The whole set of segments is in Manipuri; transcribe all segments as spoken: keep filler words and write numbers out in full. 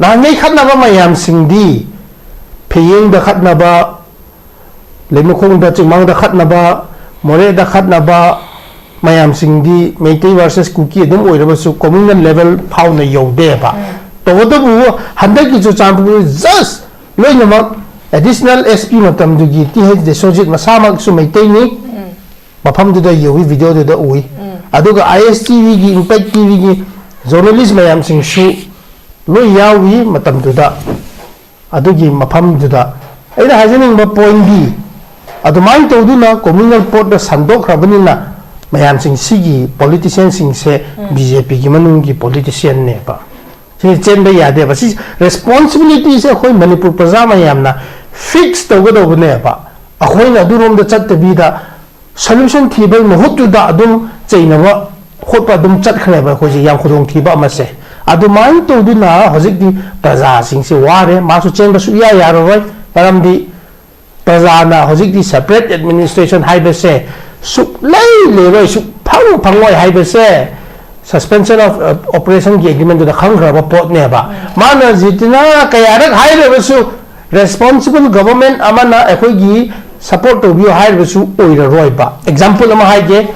ꯅꯍꯥꯟꯉꯩ ꯈꯠꯅꯕ ꯃꯌꯥꯝꯁꯤꯡꯗꯤ, ꯐꯌꯦꯡꯗ ꯈꯠꯅꯕ, ꯂꯩꯃꯈꯣꯡꯗ, ꯆꯤꯡꯃꯥꯡꯗ ꯈꯠꯅꯕ, ꯃꯣꯔꯦꯗ ꯈꯠꯅꯕ ꯃꯌꯥꯝꯁꯤꯡꯗꯤ ꯃꯩꯇꯩ versus ꯀꯨꯀꯤ ꯑꯗꯨꯝ ꯑꯣꯏꯔꯕꯁꯨ communal level ꯐꯥꯎꯅ ꯌꯧꯗꯦꯕ꯫ ꯇꯧꯕꯇꯕꯨ ꯍꯟꯗꯛꯀꯤ ꯆꯨꯔꯆꯥꯟꯄꯨꯔ just ꯂꯣꯏꯅꯃꯛ additional S P ꯃꯇꯝꯗꯨꯒꯤ T H ꯗꯤꯁꯣꯖꯤꯠ ꯃꯁꯥꯃꯛꯁꯨ ꯃꯩꯇꯩꯅꯤ꯫ ꯃꯐꯝꯗꯨꯗ ꯌꯧꯏ, videoꯗꯨꯗ ꯎꯏ꯫ ꯑꯗꯨꯒ I S T Vꯒꯤ, Impact TVꯒꯤ journalist ꯃꯌꯥꯝꯁꯤꯡꯁꯨ ꯂꯣꯏ ꯌꯥꯎꯏ ꯃꯇꯝꯗꯨꯗ꯫ ꯑꯗꯨꯒꯤ ꯃꯐꯝꯗꯨꯗ ꯑꯩꯅ ꯍꯥꯏꯖꯅꯤꯡꯕ pointꯗꯤ, ꯑꯗꯨꯃꯥꯏꯅ ꯇꯧꯗꯨꯅ communal ꯄꯣꯠꯇ ꯁꯟꯗꯣꯛꯈ꯭ꯔꯕꯅꯤꯅ ꯃꯌꯥꯝꯁꯤꯡ, ꯁꯤꯒꯤ politicianꯁꯤꯡꯁꯦ BJPꯒꯤ ꯃꯅꯨꯡꯒꯤ politicianꯅꯦꯕ꯫ ꯁꯤ ꯆꯦꯟꯕ ꯌꯥꯗꯦꯕ꯫ ꯁꯤ responsibilityꯁꯦ ꯑꯩꯈꯣꯏ ꯃꯅꯤꯄꯨꯔ ꯄ꯭ꯔꯖꯥ ꯃꯌꯥꯝꯅ fix ꯇꯧꯒꯗꯧꯕꯅꯦꯕ꯫ ꯑꯩꯈꯣꯏꯅ ꯑꯗꯨꯔꯣꯝꯗ ꯆꯠꯇꯕꯤꯗ solution ꯊꯤꯕꯒꯤ ꯃꯍꯨꯠꯇꯨꯗ ꯑꯗꯨꯝ ꯆꯩꯅꯕ ꯈꯣꯠꯄ ꯑꯗꯨꯝ ꯆꯠꯈ꯭ꯔꯦꯕ ꯑꯩꯈꯣꯏꯁꯦ, ꯌꯥꯝ ꯈꯨꯗꯣꯡꯊꯤꯕ ꯑꯃꯁꯦ꯫ ꯑꯗꯨꯃꯥꯏꯅ ꯇꯧꯗꯨꯅ ꯍꯧꯖꯤꯛꯇꯤ ꯄ꯭ꯔꯖꯥꯁꯤꯡꯁꯦ ꯋꯥꯔꯦ, ꯃꯥꯁꯨ ꯆꯦꯟꯕ ꯁꯨꯛꯌꯥ ꯌꯥꯔꯔꯣꯏ꯫ ꯃꯔꯝꯗꯤ ꯄ꯭ꯔꯖꯥꯅ ꯍꯧꯖꯤꯛꯇꯤ separate administration ꯍꯥꯏꯕꯁꯦ ꯁꯨꯛꯂꯩ ꯂꯩꯔꯣꯏ, ꯁꯨꯛꯐꯪ ꯐꯪꯉꯣꯏ ꯍꯥꯏꯕꯁꯦ suspension of operationꯒꯤ agreementꯗꯨꯗ ꯈꯪꯈ꯭ꯔꯕ ꯄꯣꯠꯅꯦꯕ꯫ ꯃꯥꯅ ꯖꯤꯇꯅ ꯀꯌꯥꯔꯛ ꯍꯥꯏꯔꯕꯁꯨ, responsible government ꯑꯃꯅ ꯑꯩꯈꯣꯏꯒꯤ support ꯇꯧꯕꯤꯌꯨ ꯍꯥꯏꯔꯕꯁꯨ ꯑꯣꯏꯔꯔꯣꯏꯕ꯫ Example ꯑꯃ ꯍꯥꯏꯒꯦ,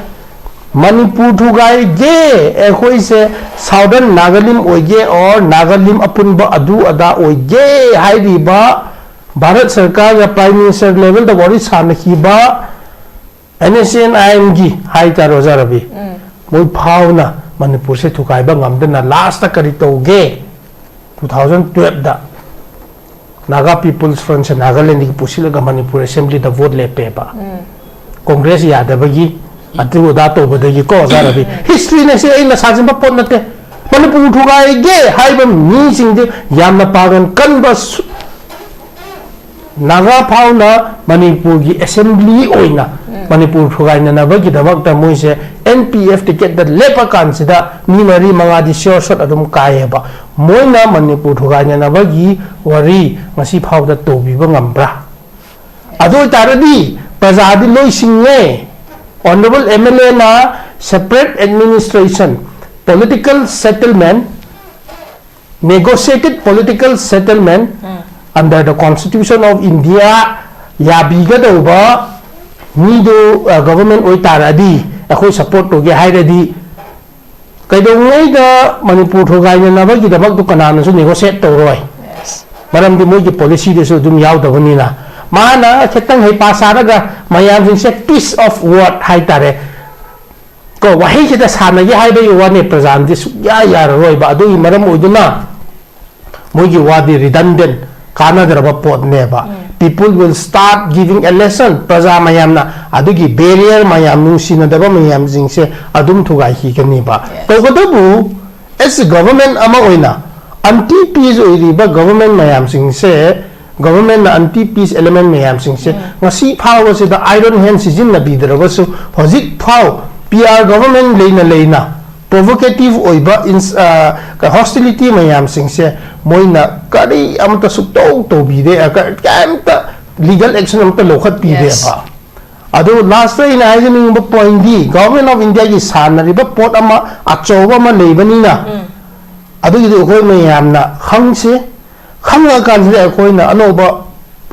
ꯃꯅꯤꯄꯨꯔ ꯊꯨꯒꯥꯏꯒꯦ, ꯑꯩꯈꯣꯏꯁꯦ Southern ꯅꯥꯒꯥꯂꯤꯝ ꯑꯣꯏꯒꯦ or ꯅꯥꯒꯥꯂꯤꯝ ꯑꯄꯨꯟꯕ ꯑꯗꯨ ꯑꯗꯥ ꯑꯣꯏꯒꯦ ꯍꯥꯏꯔꯤꯕ ꯚꯥꯔꯠ ꯁꯔꯀꯥꯔꯒ Prime Minister levelꯗ ꯋꯥꯔꯤ ꯁꯥꯟꯅꯈꯤꯕ NSCN-IMꯒꯤ ꯍꯥꯏꯇꯥꯔꯦ, ꯑꯣꯖꯥ ꯔꯕꯤ, ꯃꯣꯏ ꯐꯥꯎꯅ ꯃꯅꯤꯄꯨꯔꯁꯦ ꯊꯨꯒꯥꯏꯕ ꯉꯝꯗꯅ lastꯇ ꯀꯔꯤ ꯇꯧꯒꯦ? Two thousand twelveꯗ Naga People's Frontꯁꯦ ꯅꯥꯒꯥꯂꯦꯟꯗꯒꯤ ꯄꯨꯁꯤꯜꯂꯒ ꯃꯅꯤꯄꯨꯔ assemblyꯗ vote ꯂꯦꯞꯄꯦꯕ꯫ Congress ꯌꯥꯗꯕꯒꯤ, ꯑꯗꯨ ꯑꯗꯥ ꯇꯧꯕꯗꯒꯤꯀꯣ, ꯑꯣꯖꯥ ꯔꯕꯤ, historyꯅ ꯁꯤ ꯑꯩꯅ ꯁꯥꯖꯤꯟꯕ ꯄꯣꯠ ꯅꯠꯇꯦ꯫ ꯃꯅꯤꯄꯨꯔ ꯊꯨꯒꯥꯏꯒꯦ ꯍꯥꯏꯕ ꯃꯤꯁꯤꯡꯗꯤ ꯌꯥꯝꯅ ꯄꯥꯡꯒꯜ ꯀꯟꯕ ꯁꯨ-, ꯅꯥꯒꯥ ꯐꯥꯎꯅ ꯃꯅꯤꯄꯨꯔꯒꯤ assembly ꯑꯣꯏꯅ ꯃꯅꯤꯄꯨꯔ ꯊꯨꯒꯥꯏꯅꯅꯕꯒꯤꯗꯃꯛꯇ ꯃꯣꯏꯁꯦ NPF ticketꯇ ꯂꯦꯞꯄ ꯀꯥꯟꯁꯤꯗ ꯃꯤ ꯃꯔꯤ ꯃꯉꯥꯗꯤ sure shot ꯑꯗꯨꯝ ꯀꯥꯏꯌꯦꯕ꯫ ꯃꯣꯏꯅ ꯃꯅꯤꯄꯨꯔ ꯊꯨꯒꯥꯏꯅꯅꯕꯒꯤ ꯋꯥꯔꯤ ꯉꯁꯤ ꯐꯥꯎꯗ ꯇꯧꯕꯤꯕ ꯉꯝꯕ꯭ꯔꯥ? ꯑꯗꯨ ꯑꯣꯏꯇꯥꯔꯗꯤ ꯄ꯭ꯔꯖꯥꯗꯤ ꯂꯣꯏ ꯁꯤꯡꯉꯦ꯫ Honourable MLAꯅ separate administration, political settlement, Negotiated political settlement under the Constitution of India ꯌꯥꯕꯤꯒꯗꯧꯕ ꯃꯤꯗꯨ ꯒꯚꯔꯟꯃꯦꯟꯠ ꯑꯣꯏꯇꯥꯔꯗꯤ ꯑꯩꯈꯣꯏ ꯁꯄꯣꯔꯠ ꯇꯧꯒꯦ ꯍꯥꯏꯔꯗꯤ ꯀꯩꯗꯧꯉꯩꯗ ꯃꯅꯤꯄꯨꯔ ꯊꯨꯒꯥꯏꯅꯅꯕꯒꯤꯗꯃꯛꯇ ꯀꯅꯥꯅꯁꯨ ꯅꯦꯒꯣꯁꯤꯌꯦꯠ ꯇꯧꯔꯣꯏ꯫ ꯃꯔꯝꯗꯤ ꯃꯣꯏꯒꯤ ꯄꯣꯂꯤꯁꯤꯗꯁꯨ ꯑꯗꯨꯝ ꯌꯥꯎꯗꯕꯅꯤꯅ꯫ ꯃꯥꯅ ꯈꯤꯇꯪ ꯍꯩꯄꯥ ꯁꯥꯔꯒ ꯃꯌꯥꯝꯁꯤꯡꯁꯦ peace of word ꯍꯥꯏꯇꯥꯔꯦ꯫ ꯀꯣ, ꯋꯥꯍꯩꯁꯤꯗ ꯁꯥꯟꯅꯒꯦ ꯍꯥꯏꯕꯒꯤ ꯋꯥꯅꯤ, ꯄ꯭ꯔꯖꯥꯅꯗꯤ ꯁꯨꯛꯌꯥ ꯌꯥꯔꯔꯣꯏꯕ꯫ ꯑꯗꯨꯒꯤ ꯃꯔꯝ ꯑꯣꯏꯗꯨꯅ ꯃꯣꯏꯒꯤ ꯋꯥꯗꯤ ꯔꯤꯗꯟꯗꯦꯟ, ꯀꯥꯟꯅꯗ꯭ꯔꯕ ꯄꯣꯠꯅꯦꯕ꯫ People will start giving a lesson. ꯄ꯭ꯔꯖꯥ ꯃꯌꯥꯝꯅ ꯑꯗꯨꯒꯤ ꯕꯦꯔꯤꯌꯔ ꯃꯌꯥꯝ, ꯅꯨꯡꯁꯤꯅꯗꯕ ꯃꯌꯥꯝꯁꯤꯡꯁꯦ ꯑꯗꯨꯝ ꯊꯨꯒꯥꯏꯈꯤꯒꯅꯤꯕ꯫ ꯇꯧꯕꯇꯕꯨ, ꯑꯦꯁ ꯒꯚꯔꯟꯃꯦꯟꯠ ꯑꯃ ꯑꯣꯏꯅ ꯑꯦꯟꯇꯤ ꯄꯤꯁ ꯑꯣꯏꯔꯤꯕ ꯒꯚꯔꯟꯃꯦꯟꯠ ꯃꯌꯥꯝꯁꯤꯡꯁꯦ, ꯒꯚꯔꯟꯃꯦꯟꯠꯅ ꯑꯦꯟꯇꯤ ꯄꯤꯁ ꯑꯦꯂꯤꯃꯦꯟꯠ ꯃꯌꯥꯝꯁꯤꯡꯁꯦ ꯉꯁꯤ ꯐꯥꯎꯕꯁꯤꯗ ꯑꯥꯏꯔꯟ ꯍꯦꯟ ꯁꯤꯖꯤꯟꯅꯕꯤꯗ꯭ꯔꯕꯁꯨ, ꯍꯧꯖꯤꯛ ꯐꯥꯎ ꯄꯤ ꯑꯥꯔ ꯒꯚꯔꯟꯃꯦꯟꯠ ꯂꯩꯅ ꯂꯩꯅ ꯄ꯭ꯔꯣꯚꯣꯀꯦꯇꯤꯚ ꯑꯣꯏꯕ ꯏꯟꯁ-, ꯑ, ꯍꯣꯁꯇꯤꯂꯤꯇꯤ ꯃꯌꯥꯝꯁꯤꯡꯁꯦ ꯃꯣꯏꯅ ꯀꯔꯤ ꯑꯃꯠꯇ ꯁꯨꯛꯇꯧ ꯇꯧꯕꯤꯗꯦ, ꯑ, ꯀ-, ꯀꯩꯝꯇ ꯂꯤꯒꯜ ꯑꯦꯛꯁꯟ ꯑꯃꯠꯇ ꯂꯧꯈꯠꯄꯤꯗꯦꯕ꯫ ꯑꯗꯨ ꯂꯥꯁꯇ ꯑꯩꯅ ꯍꯥꯏꯖꯅꯤꯡꯕ ꯄꯣꯏꯟꯗꯤ, ꯒꯚꯔꯟꯃꯦꯟꯠ ꯑꯣꯐ ꯏꯟꯗꯤꯌꯥꯒꯤ ꯁꯥꯟꯅꯔꯤꯕ ꯄꯣꯠ ꯑꯃ ꯑꯆꯧꯕ ꯑꯃ ꯂꯩꯕꯅꯤꯅ, ꯑꯗꯨꯒꯤꯗꯤ ꯑꯩꯈꯣꯏ ꯃꯌꯥꯝꯅ ꯈꯪꯁꯦ꯫ ꯈꯪꯉꯀꯥꯟꯁꯤꯗ ꯑꯩꯈꯣꯏꯅ ꯑꯅꯧꯕ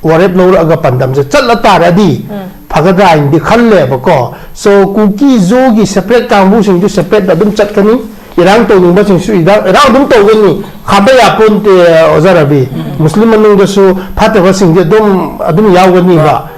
ꯋꯥꯔꯦꯞ ꯂꯧꯔꯛꯑꯒ ꯄꯥꯟꯗꯝꯁꯦ ꯆꯠꯂ ꯇꯥꯔꯗꯤ ꯐꯒꯗ꯭ꯔꯥ ꯍꯥꯏꯅꯗꯤ ꯈꯜꯂꯦꯕꯀꯣ꯫ So, ꯀꯨꯀꯤ ꯖꯣꯒꯤ ꯁꯦꯄꯔꯦꯠ ꯀꯥꯡꯕꯨꯁꯤꯡꯁꯨ ꯁꯦꯄꯔꯦꯠ ꯑꯗꯨꯝ ꯆꯠꯀꯅꯤ꯫ ꯏꯔꯥꯡ ꯇꯧꯅꯤꯡꯕꯁꯤꯡꯁꯨ ꯏꯔꯥꯡ, ꯏꯔꯥꯡ ꯑꯗꯨꯝ ꯇꯧꯒꯅꯤ꯫ ꯈꯥꯝꯕ ꯌꯥꯄꯣꯟꯇꯦ, ꯑꯣꯖꯥ ꯔꯕꯤ꯫ ꯃꯨꯁꯂꯤꯝ ꯃꯅꯨꯡꯗꯁꯨ ꯐꯠꯇꯕꯁꯤꯡꯗꯤ ꯑꯗꯨꯝ, ꯑꯗꯨꯝ ꯌꯥꯎꯒꯅꯤꯕ꯫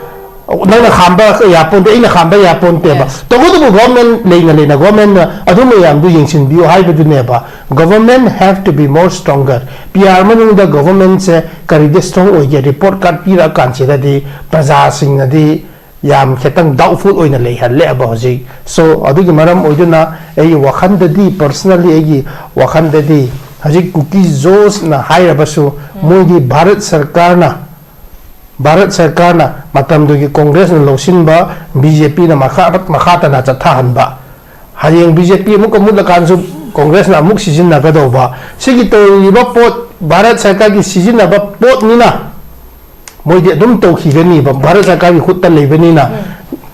ꯅꯪꯅ ꯈꯥꯝꯕ ꯌꯥꯄꯣꯟꯇꯦ, ꯑꯩꯅ ꯈꯥꯝꯕ ꯌꯥꯄꯣꯟꯇꯦꯕ꯫ Yes. ꯇꯧꯕꯇꯕꯨ ꯒꯣꯔꯃꯦꯟ ꯂꯩꯅ ꯂꯩꯅ ꯒꯣꯔꯃꯦꯟꯅ ꯑꯗꯨ ꯃꯌꯥꯝꯗꯨ ꯌꯦꯡꯁꯤꯟꯕꯤꯌꯨ ꯍꯥꯏꯕꯗꯨꯅꯦꯕ꯫ Government have to be more stronger. P R ꯃꯅꯨꯡꯗ ꯒꯣꯚꯔꯟꯃꯦꯟꯠꯁꯦ ꯀꯔꯤꯗ ꯁ꯭ꯇꯔꯣꯡ ꯑꯣꯏꯒꯦ? ꯔꯤꯄꯣꯔꯠ ꯀꯥꯔꯗ ꯄꯤꯔꯛꯑꯀꯥꯟꯁꯤꯗꯗꯤ ꯄ꯭ꯔꯖꯥꯁꯤꯡꯅꯗꯤ ꯌꯥꯝ ꯈꯤꯇꯪ ꯗꯥꯎꯠꯐꯨꯜ ꯑꯣꯏꯅ ꯂꯩꯍꯜꯂꯦꯕ ꯍꯧꯖꯤꯛ꯫ So, ꯑꯗꯨꯒꯤ ꯃꯔꯝ ꯑꯣꯏꯗꯨꯅ ꯑꯩꯒꯤ ꯋꯥꯈꯜꯗꯗꯤ, ꯄꯔꯁꯅꯦꯜꯂꯤ ꯑꯩꯒꯤ ꯋꯥꯈꯜꯗꯗꯤ, ꯍꯧꯖꯤꯛ ꯀꯨꯀꯤ ꯖꯣꯁꯅ ꯍꯥꯏꯔꯕꯁꯨ, ꯃꯣꯏꯒꯤ ꯚꯥꯔꯠ ꯁꯔꯀꯥꯔꯅ, ꯚꯥꯔꯠ ꯁꯔꯀꯥꯔꯅ ꯃꯇꯝꯗꯨꯒꯤ ꯀꯣꯡꯒ꯭ꯔꯦꯁꯅ ꯂꯧꯁꯤꯟꯕ, ꯕꯤ ꯖꯦ ꯄꯤꯅ ꯃꯈꯥ, ꯃꯈꯥ ꯇꯥꯅ ꯆꯠꯊꯍꯟꯕ, ꯍꯌꯦꯡ ꯕꯤ ꯖꯦ ꯄꯤ ꯑꯃꯨꯛꯀ ꯃꯨꯠꯂꯀꯥꯟꯁꯨ ꯀꯣꯡꯒ꯭ꯔꯦꯁꯅ ꯑꯃꯨꯛ ꯁꯤꯖꯤꯟꯅꯒꯗꯧꯕ, ꯁꯤꯒꯤ ꯇꯧꯔꯤꯕ ꯄꯣꯠ ꯚꯥꯔꯠ ꯁꯔꯀꯥꯔꯒꯤ ꯁꯤꯖꯤꯟꯅꯕ ꯄꯣꯠꯅꯤꯅ ꯃꯣꯏꯗꯤ ꯑꯗꯨꯝ ꯇꯧꯈꯤꯒꯅꯤꯕ, ꯚꯥꯔꯠ ꯁꯔꯀꯥꯔꯒꯤ ꯈꯨꯠꯇ ꯂꯩꯕꯅꯤꯅ꯫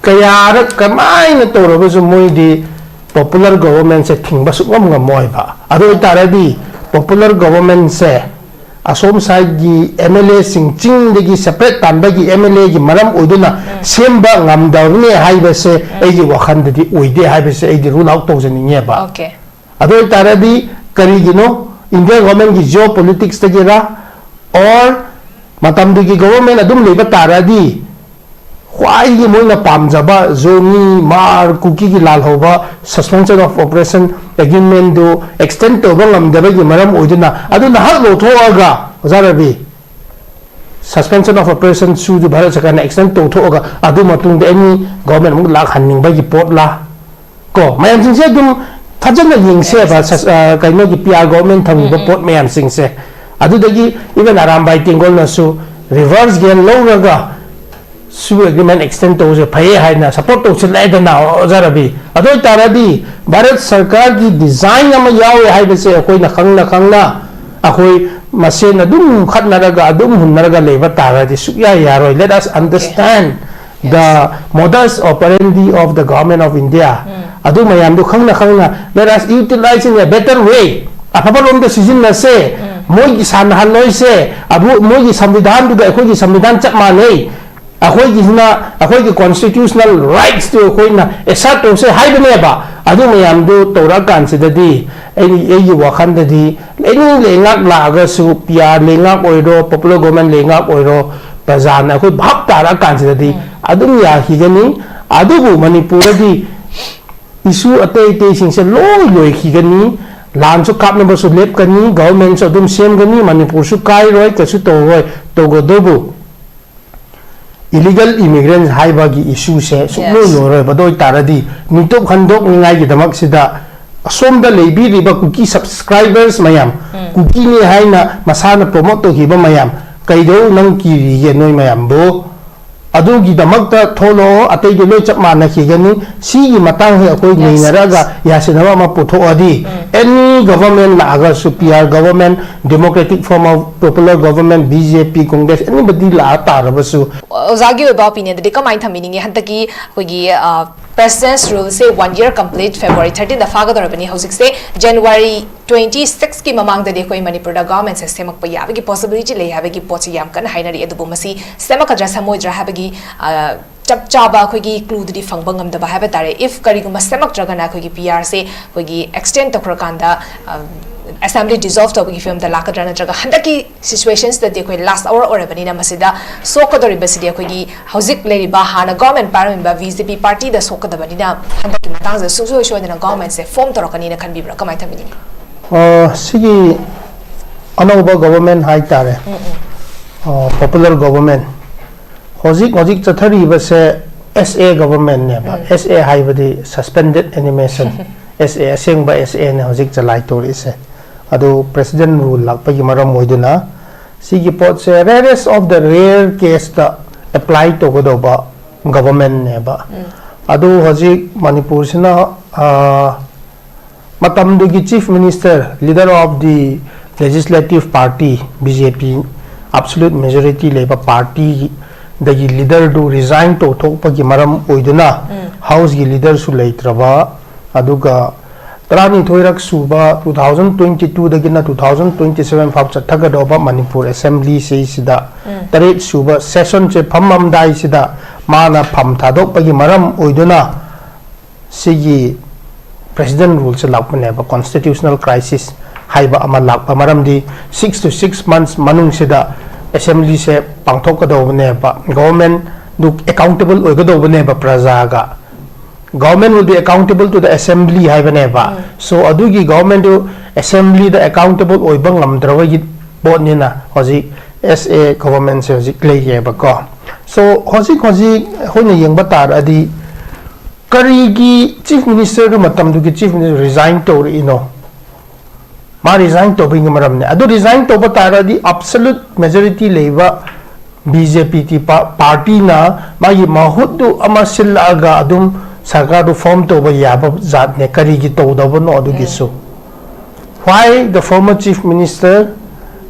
ꯀꯌꯥꯔꯛ ꯀꯃꯥꯏꯅ ꯇꯧꯔꯕꯁꯨ ꯃꯣꯏꯗꯤ ꯄꯣꯄꯨꯂꯔ ꯒꯣꯚꯔꯟꯃꯦꯟꯠꯁꯦ ꯊꯤꯡꯕ ꯁꯨꯛꯉꯝ ꯉꯝꯃꯣꯏꯕ꯫ ꯑꯗꯨ ꯑꯣꯏꯇꯥꯔꯗꯤ ꯄꯣꯄꯨꯂꯔ ꯒꯣꯚꯔꯟꯃꯦꯟꯁꯦ ꯑꯁꯣꯝ ꯁꯥꯏꯠꯀꯤ ꯑꯦꯝ ꯑꯦꯜ ꯑꯦꯁꯤꯡ, ꯆꯤꯡꯗꯒꯤ ꯁꯦꯄꯔꯦꯠ ꯇꯥꯟꯕꯒꯤ ꯑꯦꯝ ꯑꯦꯜ ꯑꯦꯒꯤ ꯃꯔꯝ ꯑꯣꯏꯗꯨꯅ ꯁꯦꯝꯕ ꯉꯝꯗꯕꯅꯤ ꯍꯥꯏꯕꯁꯦ ꯑꯩꯒꯤ ꯋꯥꯈꯜꯗꯗꯤ ꯑꯣꯏꯗꯦ ꯍꯥꯏꯕꯁꯦ ꯑꯩꯗꯤ ꯔꯨꯜ ꯑꯥꯎꯠ ꯇꯧꯖꯅꯤꯡꯉꯦꯕ꯫ Okay. ꯑꯗꯨ ꯑꯣꯏꯇꯥꯔꯗꯤ ꯀꯔꯤꯒꯤꯅꯣ? ꯏꯟꯗꯤꯌꯥ ꯒꯣꯚꯔꯟꯃꯦꯟꯒꯤ ꯖꯤꯑꯣ ꯄꯣꯂꯤꯇꯤꯛꯁꯇꯒꯤꯔ, ꯑꯣꯔ ꯃꯇꯝꯗꯨꯒꯤ ꯒꯣꯚꯔꯟꯃꯦꯟ ꯑꯗꯨꯝ ꯂꯩꯕ ꯇꯥꯔꯗꯤ, ꯈ꯭ꯋꯥꯏꯗꯒꯤ ꯃꯣꯏꯅ ꯄꯥꯝꯖꯕ ꯖꯣꯅꯤ, ꯃꯥꯔ, ꯀꯨꯀꯤꯒꯤ ꯂꯥꯜꯍꯧꯕ, suspension of operation agreement do extend ꯇꯧꯕ ꯉꯝꯗꯕꯒꯤ ꯃꯔꯝ ꯑꯣꯏꯗꯨꯅ ꯑꯗꯨ ꯅꯍꯥꯛ ꯂꯧꯊꯣꯛꯑꯒ, ꯑꯣꯖꯥ Ravi, suspension of operation ꯁꯨꯗꯨ Bharat ꯁꯔꯀꯥꯔꯅ extend ꯇꯧꯊꯣꯛꯑꯒ ꯑꯗꯨ ꯃꯇꯨꯡꯗ ꯑꯦꯅꯤ ꯒꯣꯚꯔꯟꯃꯦꯟ ꯑꯃꯨꯛ ꯂꯥꯛꯍꯟꯅꯤꯡꯕꯒꯤ ꯄꯣꯠꯂꯥ? ꯀꯣ, ꯃꯌꯥꯝꯁꯤꯡꯁꯦ ꯑꯗꯨꯝ ꯐꯖꯅ ꯌꯦꯡꯁꯦꯕ, ꯁꯁ-, ꯑ, ꯀꯩꯅꯣꯒꯤ ꯄꯤ ꯑꯥꯔ ꯒꯣꯚꯔꯟꯃꯦꯟ ꯊꯝꯃꯤꯕ ꯄꯣꯠ ꯃꯌꯥꯝꯁꯤꯡꯁꯦ꯫ ꯑꯗꯨꯗꯒꯤ even ꯑꯔꯥꯝꯕꯥꯏ ꯇꯦꯡꯒꯣꯜꯅꯁꯨ reverse gear ꯂꯧꯔꯒ ꯁꯨ ꯑꯦꯒ꯭ꯔꯤꯃꯦꯟ ꯑꯦꯛꯁꯇꯦꯟ ꯇꯧꯕꯁꯦ ꯐꯩꯌꯦ ꯍꯥꯏꯅ ꯁꯄꯣꯔꯠ ꯇꯧꯁꯤꯜꯂꯛꯑꯦꯗꯅ, ꯑꯣꯖꯥ ꯔꯕꯤ꯫ ꯑꯗꯨ ꯑꯣꯏꯇꯥꯔꯗꯤ ꯚꯥꯔꯠ ꯁꯔꯀꯥꯔꯒꯤ ꯗꯤꯖꯥꯏꯟ ꯑꯃ ꯌꯥꯎꯋꯦ ꯍꯥꯏꯕꯁꯦ ꯑꯩꯈꯣꯏꯅ ꯈꯪꯅ ꯈꯪꯅ ꯑꯩꯈꯣꯏ ꯃꯁꯦꯟ ꯑꯗꯨꯝ ꯈꯠꯅꯔꯒ ꯑꯗꯨꯝ ꯍꯨꯟꯅꯔꯒ ꯂꯩꯕ ꯇꯥꯔꯗꯤ ꯁꯨꯛꯌꯥ ꯌꯥꯔꯣꯏ꯫ Let us understand the modus operandi of the government of India. ꯑꯗꯨ ꯃꯌꯥꯝꯗꯨ ꯈꯪꯅ ꯈꯪꯅ let us utilize in a better way. ꯑꯐꯕ ꯔꯣꯝꯗ ꯁꯤꯖꯤꯟꯅꯁꯦ꯫ ꯃꯣꯏꯒꯤ ꯁꯥꯟꯅꯍꯜꯂꯣꯏꯁꯦ꯫ ꯑꯕꯨ-, ꯃꯣꯏꯒꯤ ꯁꯪꯕꯤꯙꯥꯟꯗꯨꯒ ꯑꯩꯈꯣꯏꯒꯤ ꯁꯪꯕꯤꯙꯥꯟ ꯆꯞ ꯃꯥꯟꯅꯩ꯫ ꯑꯩꯈꯣꯏꯒꯤꯁꯤꯅ ꯑꯩꯈꯣꯏꯒꯤ constitutional rights ꯇꯨ ꯑꯩꯈꯣꯏꯅ assert ꯇꯧꯁꯦ ꯍꯥꯏꯕꯅꯦꯕ꯫ ꯑꯗꯨ ꯃꯌꯥꯝꯗꯨ ꯇꯧꯔꯛꯑꯀꯥꯟꯁꯤꯗꯗꯤ ꯑꯩ, ꯑꯩꯒꯤ ꯋꯥꯈꯜꯗꯗꯤ any ꯂꯩꯉꯥꯛ ꯂꯥꯛꯑꯒꯁꯨ, ꯄꯤ ꯑꯥꯔ ꯂꯩꯉꯥꯛ ꯑꯣꯏꯔꯣ, ꯄꯣꯄꯨꯂꯔ ꯒꯣꯚꯔꯟꯃꯦꯟ ꯂꯩꯉꯥꯛ ꯑꯣꯏꯔꯣ, ꯄ꯭ꯔꯖꯥꯅ ꯑꯩꯈꯣꯏ ꯚꯥꯞ ꯇꯥꯔꯛꯑꯀꯥꯟꯁꯤꯗꯗꯤ ꯑꯗꯨꯝ ꯌꯥꯈꯤꯒꯅꯤ꯫ ꯑꯗꯨꯕꯨ ꯃꯅꯤꯄꯨꯔꯗꯗꯤ issue ꯑꯇꯩ ꯑꯇꯩꯁꯤꯡꯁꯦ ꯂꯣꯏ ꯂꯣꯏꯈꯤꯒꯅꯤ꯫ ꯂꯥꯟꯁꯨ ꯀꯥꯞꯅꯕꯁꯨ ꯂꯦꯞꯀꯅꯤ, ꯒꯣꯚꯔꯟꯃꯦꯟꯁꯨ ꯑꯗꯨꯝ ꯁꯦꯝꯒꯅꯤ, ꯃꯅꯤꯄꯨꯔꯁꯨ ꯀꯥꯏꯔꯣꯏ, ꯀꯩꯁꯨ ꯇꯧꯔꯣꯏ꯫ ꯇꯧꯒꯗꯧꯕꯨ illegal immigrants ꯍꯥꯏꯕꯒꯤ issue ꯁꯦ ꯁꯨꯛꯂꯣꯏ ꯂꯣꯏꯔꯣꯏꯕ꯫ ꯑꯗꯨ ꯑꯣꯏꯇꯥꯔꯗꯤ ꯃꯤꯇꯣꯞ ꯈꯟꯗꯣꯛꯅꯤꯡꯉꯥꯏꯒꯤꯗꯃꯛꯁꯤꯗ ꯑꯁꯣꯝꯗ ꯂꯩꯕꯤꯔꯤꯕ ꯀꯨꯀꯤ subscribers ꯃꯌꯥꯝ, ꯀꯨꯀꯤꯅꯤ ꯍꯥꯏꯅ ꯃꯁꯥꯅ promote ꯇꯧꯈꯤꯕ ꯃꯌꯥꯝ, ꯀꯩꯗꯧ ꯅꯪ ꯀꯤꯔꯤꯒꯦ ꯅꯣꯏ ꯃꯌꯥꯝꯕꯨ? ꯑꯗꯨꯒꯤꯗꯃꯛꯇ ꯊꯣꯛꯂꯛꯑꯣ, ꯑꯇꯩꯗꯤ ꯂꯣꯏ ꯆꯞ ꯃꯥꯟꯅꯈꯤꯒꯅꯤ꯫ ꯁꯤꯒꯤ ꯃꯇꯥꯡꯁꯦ ꯑꯩꯈꯣꯏ ꯅꯩꯅꯔꯒ ꯌꯥꯁꯤꯟꯅꯕ ꯑꯃ ꯄꯨꯊꯣꯛꯑꯗꯤ, any government ꯂꯥꯛꯑꯒꯁꯨ, P R government, democratic form of popular government, B J P, Congress, anybody ꯂꯥꯛꯑ ꯇꯥꯔꯕꯁꯨ, ꯑꯣꯖꯥꯒꯤ ꯑꯣꯏꯕ ꯑꯣꯄꯤꯅꯤꯌꯟꯗꯗꯤ ꯀꯃꯥꯏꯅ ꯊꯝꯕꯤꯅꯤꯡꯉꯤ? ꯍꯟꯗꯛꯀꯤ ꯑꯩꯈꯣꯏꯒꯤ, ꯑ, President's Rule ꯁꯦ one year complete, February thirteen ꯗ ꯐꯥꯒꯗꯧꯔꯕꯅꯤ꯫ ꯍꯧꯖꯤꯛꯁꯦ January twenty six ꯀꯤ ꯃꯃꯥꯡꯗꯗꯤ ꯑꯩꯈꯣꯏ ꯃꯅꯤꯄꯨꯔꯗ government ꯁꯦ ꯁꯦꯝꯃꯛꯄ ꯌꯥꯕꯒꯤ possibility ꯂꯩ ꯍꯥꯏꯕꯒꯤ ꯄꯣꯠꯁꯤ ꯌꯥꯝ ꯀꯟꯅ ꯍꯥꯏꯅꯔꯤ꯫ ꯑꯗꯨꯕꯨ ꯃꯁꯤ ꯁꯦꯝꯃꯛꯀꯗ꯭ꯔꯥ ꯁꯦꯝꯃꯣꯏꯗ꯭ꯔꯥ ꯍꯥꯏꯕꯒꯤ, ꯑ, ꯆꯞ ꯆꯥꯕ ꯑꯩꯈꯣꯏꯒꯤ clue ꯗꯨꯗꯤ ꯐꯪꯕ ꯉꯝꯗꯕ ꯍꯥꯏꯕ ꯇꯥꯔꯦ꯫ If ꯀꯔꯤꯒꯨꯝꯕ ꯁꯦꯝꯃꯛꯇ꯭ꯔꯒꯅ ꯑꯩꯈꯣꯏꯒꯤ P R ꯁꯦ ꯑꯩꯈꯣꯏꯒꯤ extend ꯇꯧꯈ꯭ꯔꯀꯥꯟꯗ, ꯑ, assembly dissolve ꯇꯧꯕꯒꯤ ꯐꯤꯕꯝꯗ ꯂꯥꯛꯀꯗ꯭ꯔꯥ, ꯅꯠꯇ꯭ꯔꯒ ꯍꯟꯗꯛꯀꯤ situation ꯁꯤꯗꯗꯤ ꯑꯩꯈꯣꯏ last hour ꯑꯣꯏꯔꯕꯅꯤꯅ ꯃꯁꯤꯗ ꯁꯣꯛꯀꯗꯧꯔꯤꯕꯁꯤꯗꯤ ꯑꯩꯈꯣꯏꯒꯤ ꯍꯧꯖꯤꯛ ꯂꯩꯔꯤꯕ ꯍꯥꯟꯅ government ꯄꯥꯏꯔꯝꯃꯤꯕ B J P party ꯗ ꯁꯣꯛꯀꯗꯕꯅꯤꯅ ꯍꯟꯗꯛꯀꯤ ꯃꯇꯥꯡꯁꯤꯗ ꯁꯨꯡꯁꯣꯏ ꯁꯣꯏꯗꯅ government ꯁꯦ form ꯇꯧꯔꯛꯀꯅꯤꯅ ꯈꯟꯕꯤꯕ꯭ꯔꯥ? ꯀꯃꯥꯏꯅ ꯊꯝꯕꯤꯅꯤꯡꯉꯤ? ꯑ, ꯁꯤꯒꯤ ꯑꯅꯧꯕ government ꯍꯥꯏꯇꯥꯔꯦ, ꯑ, popular government, ꯍꯧꯖꯤꯛ ꯍꯧꯖꯤꯛ ꯆꯠꯊꯔꯤꯕꯁꯦ S A government ꯅꯦꯕ꯫ S A ꯍꯥꯏꯕꯗꯤ suspended animation, S A, ꯑꯁꯦꯡꯕ S A ꯅꯦ ꯍꯧꯖꯤꯛ ꯆꯂꯥꯏ ꯇꯧꯔꯤꯁꯦ꯫ ꯑꯗꯨ President Rule ꯂꯥꯛꯄꯒꯤ ꯃꯔꯝ ꯑꯣꯏꯗꯨꯅ ꯁꯤꯒꯤ ꯄꯣꯠꯁꯦ rarest of the rare case ꯇ apply ꯇꯧꯒꯗꯧꯕ government ꯅꯦꯕ꯫ ꯑꯗꯨ ꯍꯧꯖꯤꯛ ꯃꯅꯤꯄꯨꯔꯁꯤꯅ, ꯑ, ꯃꯇꯝꯗꯨꯒꯤ Chief Minister, leader of the legislative party, B J P, absolute majority ꯂꯩꯕ party ꯗꯒꯤ leader ꯗꯨ resign ꯇꯧꯊꯣꯛꯄꯒꯤ ꯃꯔꯝ ꯑꯣꯏꯗꯨꯅ House ꯀꯤ leader ꯁꯨ ꯂꯩꯇ꯭ꯔꯕ, ꯑꯗꯨꯒ ꯇꯔꯥꯅꯤꯊꯣꯏꯔꯛ ꯁꯨꯕ two thousand twenty two ꯗꯒꯤꯅ two thousand twenty seven ꯐꯥꯎ ꯆꯠꯊꯒꯗꯧꯕ ꯃꯅꯤꯄꯨꯔ Assembly ꯁꯤꯁꯤꯗ ꯇꯔꯦꯠ ꯁꯨꯕ session ꯁꯦ ꯐꯝꯃꯝꯗꯥꯏꯁꯤꯗ ꯃꯥꯅ ꯐꯝ ꯊꯥꯗꯣꯛꯄꯒꯤ ꯃꯔꯝ ꯑꯣꯏꯗꯨꯅ ꯁꯤꯒꯤ President Rule ꯁꯦ ꯂꯥꯛꯄꯅꯦꯕ꯫ Constitutional crisis ꯍꯥꯏꯕ ꯑꯃ ꯂꯥꯛꯄ ꯃꯔꯝꯗꯤ six to six months ꯃꯅꯨꯡꯁꯤꯗ Assembly say ꯄꯥꯡꯊꯣꯛꯀꯗꯧꯕꯅꯦꯕ, government do accountable ꯑꯣꯏꯒꯗꯧꯕꯅꯦꯕ ꯄ꯭ꯔꯖꯥꯒ꯫ Government will be accountable to the Assembly ꯍꯥꯏꯕꯅꯦꯕ꯫ So ꯑꯗꯨꯒꯤ government ꯗꯨ Assembly ꯗ accountable ꯑꯣꯏꯕ ꯉꯝꯗ꯭ꯔꯕꯒꯤ ꯄꯣꯠꯅꯤꯅ ꯍꯧꯖꯤꯛ S A government ꯁꯦ ꯍꯧꯖꯤꯛ ꯂꯩꯌꯦꯕꯀꯣ꯫ So ꯍꯧꯖꯤꯛ ꯍꯧꯖꯤꯛ ꯑꯩꯈꯣꯏꯅ ꯌꯦꯡꯕ ꯇꯥꯔꯗꯤ ꯀꯔꯤꯒꯤ Chief Minister ꯗꯨ ꯃꯇꯝꯗꯨꯒꯤ Chief Minister resign ꯇꯧꯔꯛꯏꯅꯣ? ꯃꯥ resign ꯇꯧꯕꯒꯤ ꯃꯔꯝꯅꯦ꯫ ꯑꯗꯨ resign ꯇꯧꯕ ꯇꯥꯔꯗꯤ absolute majority ꯂꯩꯕ B J P ꯒꯤ ꯄꯥ-, party ꯅ ꯃꯥꯒꯤ ꯃꯍꯨꯠꯇꯨ ꯑꯃ ꯁꯤꯜꯂꯛꯑꯒ ꯑꯗꯨꯝ ꯁꯔꯀꯥꯔꯗꯨ form ꯇꯧꯕ ꯌꯥꯕ ꯖꯥꯠꯅꯦ꯫ ꯀꯔꯤꯒꯤ ꯇꯧꯗꯕꯅꯣ ꯑꯗꯨꯒꯤꯁꯨ? Why the former Chief Minister,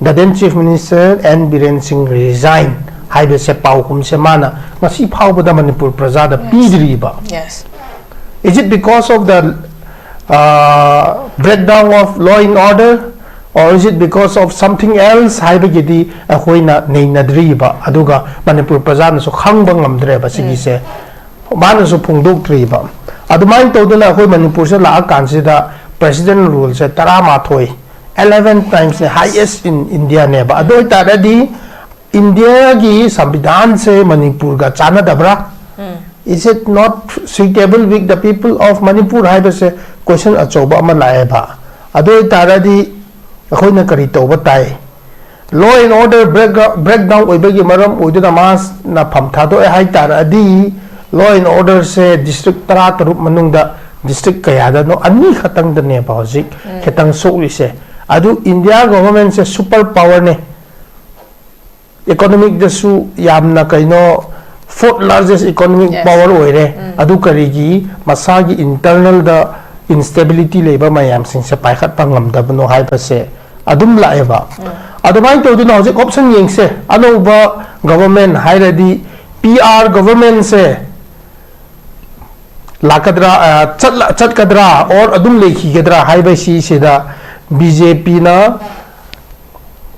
the then Chief Minister N Biren Singh resign ꯍꯥꯏꯕꯁꯦ ꯄꯥꯎꯈꯨꯝꯁꯦ ꯃꯥꯅ ꯉꯁꯤ ꯐꯥꯎꯕꯗ ꯃꯅꯤꯄꯨꯔ ꯄ꯭ꯔꯖꯥꯗ ꯄꯤꯗ꯭ꯔꯤꯕ꯫ Yes. Is it because of the uh, breakdown of law and order, or is it because of something else ꯍꯥꯏꯕꯒꯤꯗꯤ ꯑꯩꯈꯣꯏꯅ ꯅꯩꯅꯗ꯭ꯔꯤꯕ, ꯑꯗꯨꯒ ꯃꯅꯤꯄꯨꯔ ꯄ꯭ꯔꯖꯥꯅꯁꯨ ꯈꯪꯕ ꯉꯝꯗ꯭ꯔꯦꯕ ꯁꯤꯒꯤꯁꯦ, ꯃꯥꯅꯁꯨ ꯐꯣꯡꯗꯣꯛꯇ꯭ꯔꯤꯕ꯫ ꯑꯗꯨꯃꯥꯏꯅ ꯇꯧꯗꯅ ꯑꯩꯈꯣꯏ ꯃꯅꯤꯄꯨꯔꯁꯦ ꯂꯥꯛꯑꯀꯥꯟꯁꯤꯗ president ruleꯁꯦ ꯇꯔꯥꯃꯥꯊꯣꯏ, eleven timesꯅꯦ, highest in Indiaꯅꯦꯕ꯫ ꯑꯗꯨ ꯑꯣꯏꯇꯥꯔꯗꯤ ꯏꯟꯗꯤꯌꯥꯒꯤ ꯁꯪꯕꯤꯙꯥꯟꯁꯦ ꯃꯅꯤꯄꯨꯔꯒ ꯆꯥꯟꯅꯗꯕ꯭ꯔꯥ? Is it not suitable with the people of Manipur ꯍꯥꯏꯕꯁꯦ question ꯑꯆꯧꯕ ꯑꯃ ꯂꯥꯛꯑꯦꯕ꯫ ꯑꯗꯨ ꯑꯣꯏꯇꯥꯔꯗꯤ ꯑꯩꯈꯣꯏꯅ ꯀꯔꯤ ꯇꯧꯕ ꯇꯥꯏ? Law and order break, breakdown ꯑꯣꯏꯕꯒꯤ ꯃꯔꯝ ꯑꯣꯏꯗꯨꯅ ꯃꯥꯅ ꯐꯝ ꯊꯥꯗꯣꯛꯑꯦ ꯍꯥꯏꯇꯥꯔꯗꯤ, law and orderꯁꯦ district ꯇꯔꯥꯇꯔꯨꯛ ꯃꯅꯨꯡꯗ district ꯀꯌꯥꯗꯅꯣ ꯑꯅꯤ ꯈꯛꯇꯪꯗꯅꯦꯕ ꯍꯧꯖꯤꯛ ꯈꯤꯇꯪ ꯁꯣꯛꯂꯤꯁꯦ꯫ ꯑꯗꯨ ꯏꯟꯗꯤꯌꯥ governmentꯁꯦ super powerꯅꯦ, economicꯗꯁꯨ ꯌꯥꯝꯅ ꯀꯩꯅꯣ fourth largest economic Yes. power ꯑꯣꯏꯔꯦ꯫ ꯑꯗꯨ ꯀꯔꯤꯒꯤ ꯃꯁꯥꯒꯤ internalꯗ instability ꯂꯩꯕ ꯃꯌꯥꯝꯁꯤꯡꯁꯦ ꯄꯥꯏꯈꯠꯄ ꯉꯝꯗꯕꯅꯣ ꯍꯥꯏꯕꯁꯦ ꯑꯗꯨꯝ ꯂꯥꯛꯑꯦꯕ꯫ ꯑꯗꯨꯃꯥꯏꯅ ꯇꯧꯗꯨꯅ ꯍꯧꯖꯤꯛ option ꯌꯦꯡꯁꯦ, ꯑꯅꯧꯕ government ꯍꯥꯏꯔꯗꯤ P R governmentꯁꯦ ꯂꯥꯛꯀꯗ꯭ꯔꯥ, ꯑ, ꯆꯠꯂ-, ꯆꯠꯀꯗ꯭ꯔꯥ or ꯑꯗꯨꯝ ꯂꯩꯈꯤꯒꯗ꯭ꯔꯥ ꯍꯥꯏꯕꯁꯤꯁꯤꯗ BJPꯅ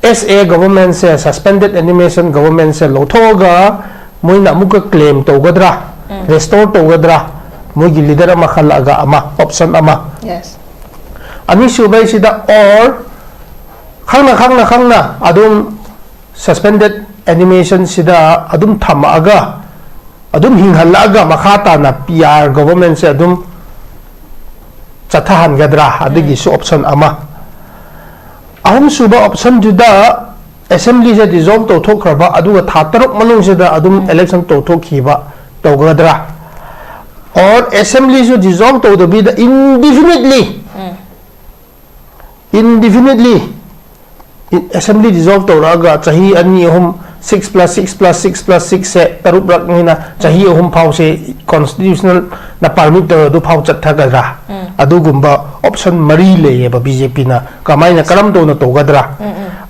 S A governmentꯁꯦ, suspended animation governmentꯁꯦ ꯂꯧꯊꯣꯛꯑꯒ ꯃꯣꯏꯅ ꯑꯃꯨꯛꯀ claim ꯇꯧꯒꯗ꯭ꯔꯥ, restore ꯇꯧꯒꯗ꯭ꯔꯥ, ꯃꯣꯏꯒꯤ leader ꯑꯃ ꯈꯜꯂꯛꯑꯒ ꯑꯃ, option ꯑꯃ꯫ Yes. ꯑꯅꯤꯁꯨꯕꯩꯁꯤꯗ or ꯈꯪꯅ ꯈꯪꯅ ꯈꯪꯅ ꯑꯗꯨꯝ suspended animationꯁꯤꯗ ꯑꯗꯨꯝ ꯊꯝꯃꯛꯑꯒ ꯑꯗꯨꯝ ꯍꯤꯡꯍꯜꯂꯛꯑꯒ ꯃꯈꯥ ꯇꯥꯅ P R governmentꯁꯦ ꯑꯗꯨꯝ ꯆꯠꯊꯍꯟꯒꯗ꯭ꯔꯥ, ꯑꯗꯨꯒꯤꯁꯨ option ꯑꯃ꯫ ꯑꯍꯨꯝꯁꯨꯕ optionꯗꯨꯗ assemblyꯁꯦ dissolve ꯇꯧꯊꯣꯛꯈ꯭ꯔꯕ, ꯑꯗꯨꯒ ꯊꯥ ꯇꯔꯨꯛ ꯃꯅꯨꯡꯁꯤꯗ ꯑꯗꯨꯝ election ꯇꯧꯊꯣꯛꯈꯤꯕ ꯇꯧꯒꯗ꯭ꯔꯥ, or assemblyꯁꯨ dissolve ꯇꯧꯗꯕꯤꯗ indefinitely indefinitely assembly dissolve ꯇꯧꯔꯛꯑꯒ ꯆꯍꯤ ꯑꯅꯤ ꯑꯍꯨꯝ, six plus six plus six plus sixꯁꯦ ꯇꯔꯨꯛꯂꯛꯅꯤꯅ ꯆꯍꯤ ꯑꯍꯨꯝ ꯐꯥꯎꯁꯦ constitutionalꯅ permit ꯇꯧꯔ ꯑꯗꯨ ꯐꯥꯎ ꯆꯠꯊꯒꯗ꯭ꯔꯥ? ꯑꯗꯨꯒꯨꯝꯕ option ꯃꯔꯤ ꯂꯩꯌꯦꯕ BJPꯅ ꯀꯃꯥꯏꯅ, ꯀꯔꯝ ꯇꯧꯅ ꯇꯧꯒꯗ꯭ꯔꯥ?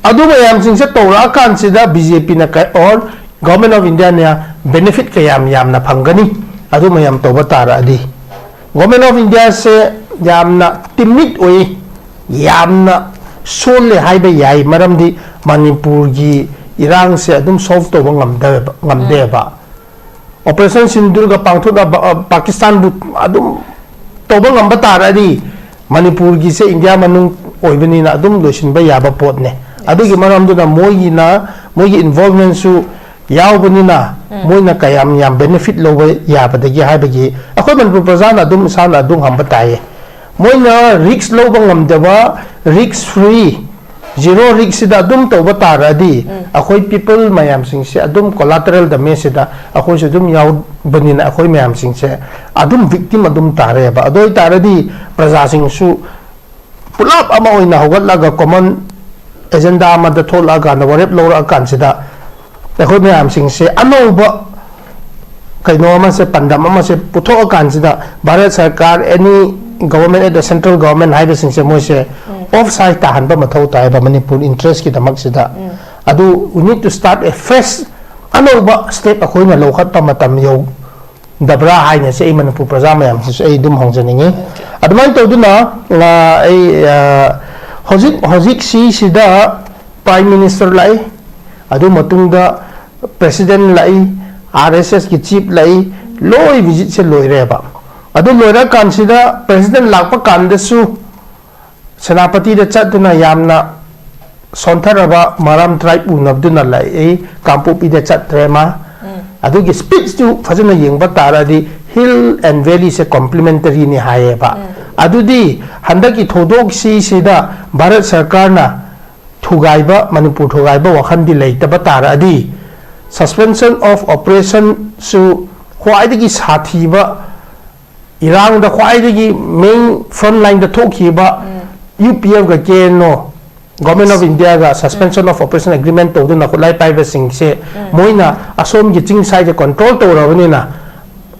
ꯑꯗꯨ ꯃꯌꯥꯝꯁꯤꯡꯁꯦ ꯇꯧꯔꯛꯑꯀꯥꯟꯁꯤꯗ BJPꯅ ꯀ-, or Government of Indiaꯅ benefit ꯀꯌꯥꯝ ꯌꯥꯝꯅ ꯐꯪꯒꯅꯤ ꯑꯗꯨ ꯃꯌꯥꯝ ꯇꯧꯕ ꯇꯥꯔꯛꯑꯗꯤ? Government of Indiaꯁꯦ ꯌꯥꯝꯅ timid ꯑꯣꯏ, ꯌꯥꯝꯅ ꯁꯣꯜꯂꯦ ꯍꯥꯏꯕ ꯌꯥꯏ꯫ ꯃꯔꯝꯗꯤ ꯃꯅꯤꯄꯨꯔꯒꯤ ꯏꯔꯥꯡꯁꯦ ꯑꯗꯨꯝ solve ꯇꯧꯕ ꯉꯝꯗꯕ ꯉꯝꯗꯦꯕ꯫ Operation ꯁꯤꯟꯗꯨꯔꯒ ꯄꯥꯡꯊꯣꯛꯅꯕ, ꯑ, ꯄꯥꯀꯤꯁꯇꯥꯟꯕꯨ ꯑꯗꯨꯝ ꯇꯧꯕ ꯉꯝꯕ ꯇꯥꯔꯗꯤ, ꯃꯅꯤꯄꯨꯔꯒꯤꯁꯦ ꯏꯟꯗꯤꯌꯥ ꯃꯅꯨꯡ ꯑꯣꯏꯕꯅꯤꯅ ꯑꯗꯨꯝ ꯂꯣꯏꯁꯤꯟꯕ ꯌꯥꯕ ꯄꯣꯠꯅꯦ꯫ ꯑꯗꯨꯒꯤ ꯃꯔꯝꯗꯨꯅ ꯃꯣꯏꯒꯤꯅ, ꯃꯣꯏꯒꯤ involvementꯁꯨ ꯌꯥꯎꯕꯅꯤꯅ, ꯃꯣꯏꯅ ꯀꯌꯥꯝ ꯌꯥꯝ benefit ꯂꯧꯕ ꯌꯥꯕꯗꯒꯤ ꯍꯥꯏꯕꯒꯤ, ꯑꯩꯈꯣꯏ ꯃꯅꯤꯄꯨꯔ ꯄ꯭ꯔꯖꯥꯅ ꯑꯗꯨꯝ ꯏꯁꯥꯅ ꯑꯗꯨꯝ ꯍꯪꯕ ꯇꯥꯏꯌꯦ꯫ ꯃꯣꯏꯅ risk ꯂꯧꯕ ꯉꯝꯗꯕ, risk free, zero riskꯁꯤꯗ ꯑꯗꯨꯝ ꯇꯧꯕ ꯇꯥꯔꯗꯤ, ꯑꯩꯈꯣꯏ people ꯃꯌꯥꯝꯁꯤꯡꯁꯦ ꯑꯗꯨꯝ collateral damageꯁꯤꯗ ꯑꯩꯈꯣꯏꯁꯨ ꯑꯗꯨꯝ ꯌꯥꯎꯕꯅꯤꯅ, ꯑꯩꯈꯣꯏ ꯃꯌꯥꯝꯁꯤꯡꯁꯦ ꯑꯗꯨꯝ victim ꯑꯗꯨꯝ ꯇꯥꯔꯦꯕ꯫ ꯑꯗꯨ ꯑꯣꯏꯇꯥꯔꯗꯤ ꯄ꯭ꯔꯖꯥꯁꯤꯡꯁꯨ ꯄꯨꯂꯞ ꯑꯃ ꯑꯣꯏꯅ ꯍꯧꯒꯠꯂꯒ common agenda ꯑꯃꯗ ꯊꯣꯛꯂꯛꯑꯀꯥꯟꯗ, ꯋꯥꯔꯦꯞ ꯂꯧꯔꯛꯑꯀꯥꯟꯁꯤꯗ, ꯑꯩꯈꯣꯏ ꯃꯌꯥꯝꯁꯤꯡꯁꯦ ꯑꯅꯧꯕ ꯀꯩꯅꯣ ꯑꯃꯁꯦ, ꯄꯥꯟꯗꯝ ꯑꯃꯁꯦ ꯄꯨꯊꯣꯛꯑꯀꯥꯟꯁꯤꯗ, ꯚꯥꯔꯠ ꯁꯔꯀꯥꯔ, any government at the central government ꯍꯥꯏꯕꯁꯤꯡꯁꯦ, ꯃꯣꯏꯁꯦ off side ꯇꯥꯍꯟꯕ ꯃꯊꯧ ꯇꯥꯏꯕ ꯃꯅꯤꯄꯨꯔ interestꯀꯤꯗꯃꯛꯁꯤꯗ꯫ ꯑꯗꯨ we need to start a fresh, ꯑꯅꯧꯕ step ꯑꯩꯈꯣꯏꯅ ꯂꯧꯈꯠꯄ ꯃꯇꯝ ꯌꯧꯗꯕ꯭ꯔꯥ ꯍꯥꯏꯅ ꯁꯤ ꯑꯩ ꯃꯅꯤꯄꯨꯔ ꯄ꯭ꯔꯖꯥ ꯃꯌꯥꯝꯁꯤꯁꯨ ꯑꯩ ꯑꯗꯨꯝ ꯍꯪꯖꯅꯤꯡꯉꯤ꯫ ꯑꯗꯨꯃꯥꯏꯅ ꯇꯧꯗꯨꯅ, ꯑ, ꯑꯩ, ꯑ, ꯍꯧꯖꯤꯛ, ꯍꯧꯖꯤꯛ ꯁꯤꯁꯤꯗ Prime Minister ꯂꯥꯛꯏ, ꯑꯗꯨ ꯃꯇꯨꯡꯗ President ꯂꯥꯛꯏ, RSSꯀꯤ chief ꯂꯥꯛꯏ, ꯂꯣꯏ visitꯁꯦ ꯂꯣꯏꯔꯦꯕ꯫ ꯑꯗꯨ ꯂꯣꯏꯔꯀꯥꯟꯁꯤꯗ President ꯂꯥꯛꯄ ꯀꯥꯟꯗꯁꯨ ꯁꯦꯅꯥꯄꯇꯤꯗ ꯆꯠꯇꯨꯅ ꯌꯥꯝꯅ ꯁꯣꯟꯊꯔꯕ ꯃꯔꯥꯝ tribe ꯎꯅꯕꯗꯨꯅ ꯂꯥꯛꯏ, ꯀꯥꯡꯄꯣꯛꯄꯤꯗ ꯆꯠꯇ꯭ꯔꯦ ꯃꯥ꯫ ꯑꯗꯨꯒꯤ speechꯇꯨ ꯐꯖꯅ ꯌꯦꯡꯕ ꯇꯥꯔꯗꯤ hill and valleyꯁꯦ complementaryꯅꯤ ꯍꯥꯏꯌꯦꯕ꯫ ꯑꯗꯨꯗꯤ ꯍꯟꯗꯛꯀꯤ ꯊꯧꯗꯣꯛꯁꯤꯁꯤꯗ ꯚꯥꯔꯠ ꯁꯔꯀꯥꯔꯅ ꯊꯨꯒꯥꯏꯕ, ꯃꯅꯤꯄꯨꯔ ꯊꯨꯒꯥꯏꯕ ꯋꯥꯈꯜꯗꯤ ꯂꯩꯇꯕ ꯇꯥꯔꯗꯤ, suspension of operationꯁꯨ ꯈ꯭ꯋꯥꯏꯗꯒꯤ ꯁꯥꯊꯤꯕ, ꯏꯔꯥꯡꯗ ꯈ꯭ꯋꯥꯏꯗꯒꯤ main front lineꯗ ꯊꯣꯛꯈꯤꯕ UPFꯒ KNO, Government of Indiaꯒ suspension of operation agreement ꯇꯧꯗꯨꯅ ꯈꯨꯠꯂꯥꯏ ꯄꯥꯏꯕꯁꯤꯡꯁꯦ ꯃꯣꯏꯅ ꯑꯁꯣꯝꯒꯤ ꯆꯤꯡ ꯁꯥꯏꯗ control ꯇꯧꯔꯕꯅꯤꯅ,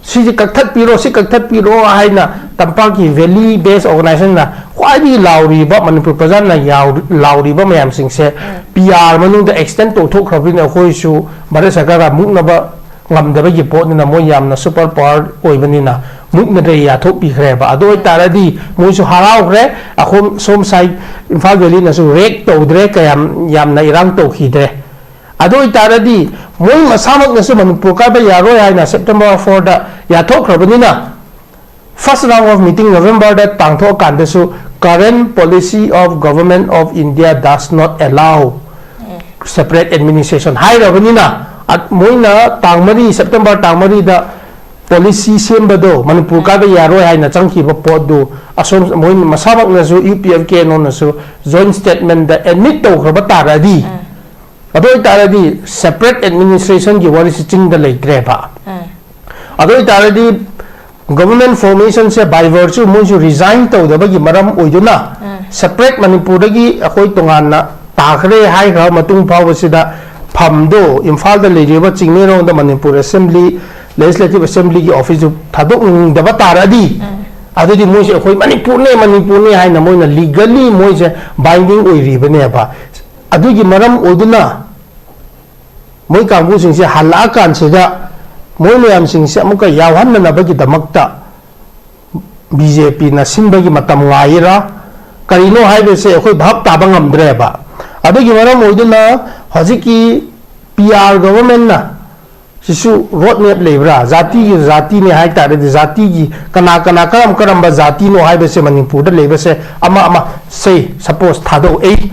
ꯁꯤꯁꯦ ꯀꯛꯊꯠꯄꯤꯔꯣ, ꯁꯤ ꯀꯛꯊꯠꯄꯤꯔꯣ ꯍꯥꯏꯅ ꯇꯝꯄꯥꯛꯀꯤ valley based organizationꯅ ꯈ꯭ꯋꯥꯏꯗꯒꯤ ꯂꯥꯎꯔꯤꯕ, ꯃꯅꯤꯄꯨꯔ ꯄ꯭ꯔꯖꯥꯅ ꯌꯥꯎ-, ꯂꯥꯎꯔꯤꯕ ꯃꯌꯥꯝꯁꯤꯡꯁꯦ PR ꯃꯅꯨꯡꯗ extend ꯇꯧꯊꯣꯛꯈ꯭ꯔꯕꯅꯤꯅ, ꯑꯩꯈꯣꯏꯁꯨ ꯚꯥꯔꯠ ꯁꯔꯀꯥꯔꯒ ꯃꯨꯛꯅꯕ ꯉꯝꯗꯕꯒꯤ ꯄꯣꯠꯅꯤꯅ, ꯃꯣꯏ ꯌꯥꯝꯅ super power ꯑꯣꯏꯕꯅꯤꯅ, ꯃꯨꯛꯅꯗ꯭ꯔꯦ, ꯌꯥꯊꯣꯛꯄꯤꯈ꯭ꯔꯦꯕ꯫ ꯑꯗꯨ ꯑꯣꯏꯇꯥꯔꯗꯤ ꯃꯣꯏꯁꯨ ꯍꯔꯥꯎꯈ꯭ꯔꯦ, ꯑꯁꯣꯝ ꯁꯣꯝ ꯁꯥꯏ ꯏꯝꯐꯥꯜ ꯚꯦꯂꯤꯅꯁꯨ ꯔꯦꯛ ꯇꯧꯗ꯭ꯔꯦ, ꯀꯌꯥꯝ ꯌꯥꯝꯅ ꯏꯔꯥꯡ ꯇꯧꯈꯤꯗ꯭ꯔꯦ꯫ ꯑꯗꯨ ꯑꯣꯏꯇꯥꯔꯗꯤ ꯃꯣꯏ ꯃꯁꯥꯃꯛꯅꯁꯨ ꯃꯅꯤꯄꯨꯔ ꯀꯥꯏꯕ ꯌꯥꯔꯣꯏ ꯍꯥꯏꯅ ꯁꯦꯞꯇꯦꯝꯕꯔ ꯐꯣꯔꯗ ꯌꯥꯊꯣꯛꯈ꯭ꯔꯕꯅꯤꯅ, first round of meeting ꯅꯕꯦꯝꯕꯔꯗ ꯇꯥꯡꯊꯣꯛꯑꯀꯥꯟꯗꯁꯨ current policy of Government of India does not allow separate administration ꯍꯥꯏꯔꯕꯅꯤꯅ, ꯑ- ꯃꯣꯏꯅ ꯇꯥꯡ ꯃꯔꯤ, ꯁꯦꯞꯇꯦꯝꯕꯔ ꯇꯥꯡ ꯃꯔꯤꯗ ꯄꯣꯂꯤꯁꯤ ꯁꯦꯝꯕꯗꯣ ꯃꯅꯤꯄꯨꯔ ꯀꯥꯏꯕ ꯌꯥꯔꯣꯏ ꯍꯥꯏꯅ ꯆꯪꯈꯤꯕ ꯄꯣꯠꯇꯨ ꯑꯁꯣꯝ ꯃꯣꯏ ꯃꯁꯥꯃꯛꯅꯁꯨ, U P F K N ꯑꯣꯅꯁꯨ joint statement ꯑꯦꯗꯃꯤꯠ ꯇꯧꯈ꯭ꯔꯕ ꯇꯥꯔꯗꯤ, ꯑꯗꯨ ꯑꯣꯏꯇꯥꯔꯗꯤ separate administration ꯒꯤ ꯋꯥꯔꯤꯁꯤ ꯆꯤꯡꯗ ꯂꯩꯇ꯭ꯔꯦꯕ꯫ ꯑꯗꯨ ꯑꯣꯏꯇꯥꯔꯗꯤ government formation say by virtue ꯃꯣꯏꯁꯨ resign ꯇꯧꯗꯕꯒꯤ ꯃꯔꯝ ꯑꯣꯏꯗꯨꯅ separate ꯃꯅꯤꯄꯨꯔꯗꯒꯤ ꯑꯩꯈꯣꯏ ꯇꯣꯉꯥꯟꯅ ꯇꯥꯈ꯭ꯔꯦ ꯍꯥꯏꯈ꯭ꯔꯕ ꯃꯇꯨꯡ ꯐꯥꯎꯕꯁꯤꯗ ꯐꯝꯗꯣ ꯏꯝꯐꯥꯜꯗ ꯂꯩꯔꯤꯕ ꯆꯤꯡꯃꯩꯔꯣꯡꯗ ꯃꯅꯤꯄꯨꯔ assembly, legislative assembly ꯒꯤ office ꯇꯨ ꯊꯥꯗꯣꯛꯅꯤꯡꯗꯕ ꯇꯥꯔꯗꯤ, ꯑꯗꯨꯗꯤ ꯃꯣꯏꯁꯦ ꯑꯩꯈꯣꯏ ꯃꯅꯤꯄꯨꯔꯅꯦ, ꯃꯅꯤꯄꯨꯔꯅꯦ ꯍꯥꯏꯅ ꯃꯣꯏꯅ legally ꯃꯣꯏꯁꯦ binding ꯑꯣꯏꯔꯤꯕꯅꯦꯕ꯫ ꯑꯗꯨꯒꯤ ꯃꯔꯝ ꯑꯣꯏꯗꯨꯅ ꯃꯣꯏ ꯀꯥꯡꯕꯨꯁꯤꯡꯁꯦ ꯍꯜꯂꯛꯑꯀꯥꯟꯁꯤꯗ ꯃꯣꯏ ꯃꯌꯥꯝꯁꯤꯡꯁꯦ ꯑꯃꯨꯛꯀ ꯌꯥꯎꯍꯟꯅꯅꯕꯒꯤꯗꯃꯛꯇ ꯕꯤ ꯖꯦ ꯄꯤꯅ ꯁꯤꯟꯕꯒꯤ ꯃꯇꯝ ꯉꯥꯏꯔꯤꯔꯥ, ꯀꯔꯤꯅꯣ ꯍꯥꯏꯕꯁꯦ ꯑꯩꯈꯣꯏ ꯚꯥꯞ ꯇꯥꯕ ꯉꯝꯗ꯭ꯔꯦꯕ꯫ ꯑꯗꯨꯒꯤ ꯃꯔꯝ ꯑꯣꯏꯗꯨꯅ ꯍꯧꯖꯤꯛꯀꯤ ꯄꯤ ꯑꯥꯔ ꯒꯣꯚꯔꯟꯃꯦꯟꯠꯅ ꯁꯤꯁꯨ ꯔꯣꯗ ꯃꯦꯞ ꯂꯩꯕ꯭ꯔꯥ? ꯖꯥꯇꯤꯒꯤ ꯖꯥꯇꯤꯅꯦ ꯍꯥꯏ ꯇꯥꯔꯗꯤ ꯖꯥꯇꯤꯒꯤ ꯀꯅꯥ ꯀꯅꯥ, ꯀꯔꯝ ꯀꯔꯝꯕ ꯖꯥꯇꯤꯅꯣ ꯍꯥꯏꯕꯁꯦ ꯃꯅꯤꯄꯨꯔꯗ ꯂꯩꯕꯁꯦ ꯑꯃ ꯑꯃ, say suppose ꯊꯥꯗꯧ, ꯑꯩ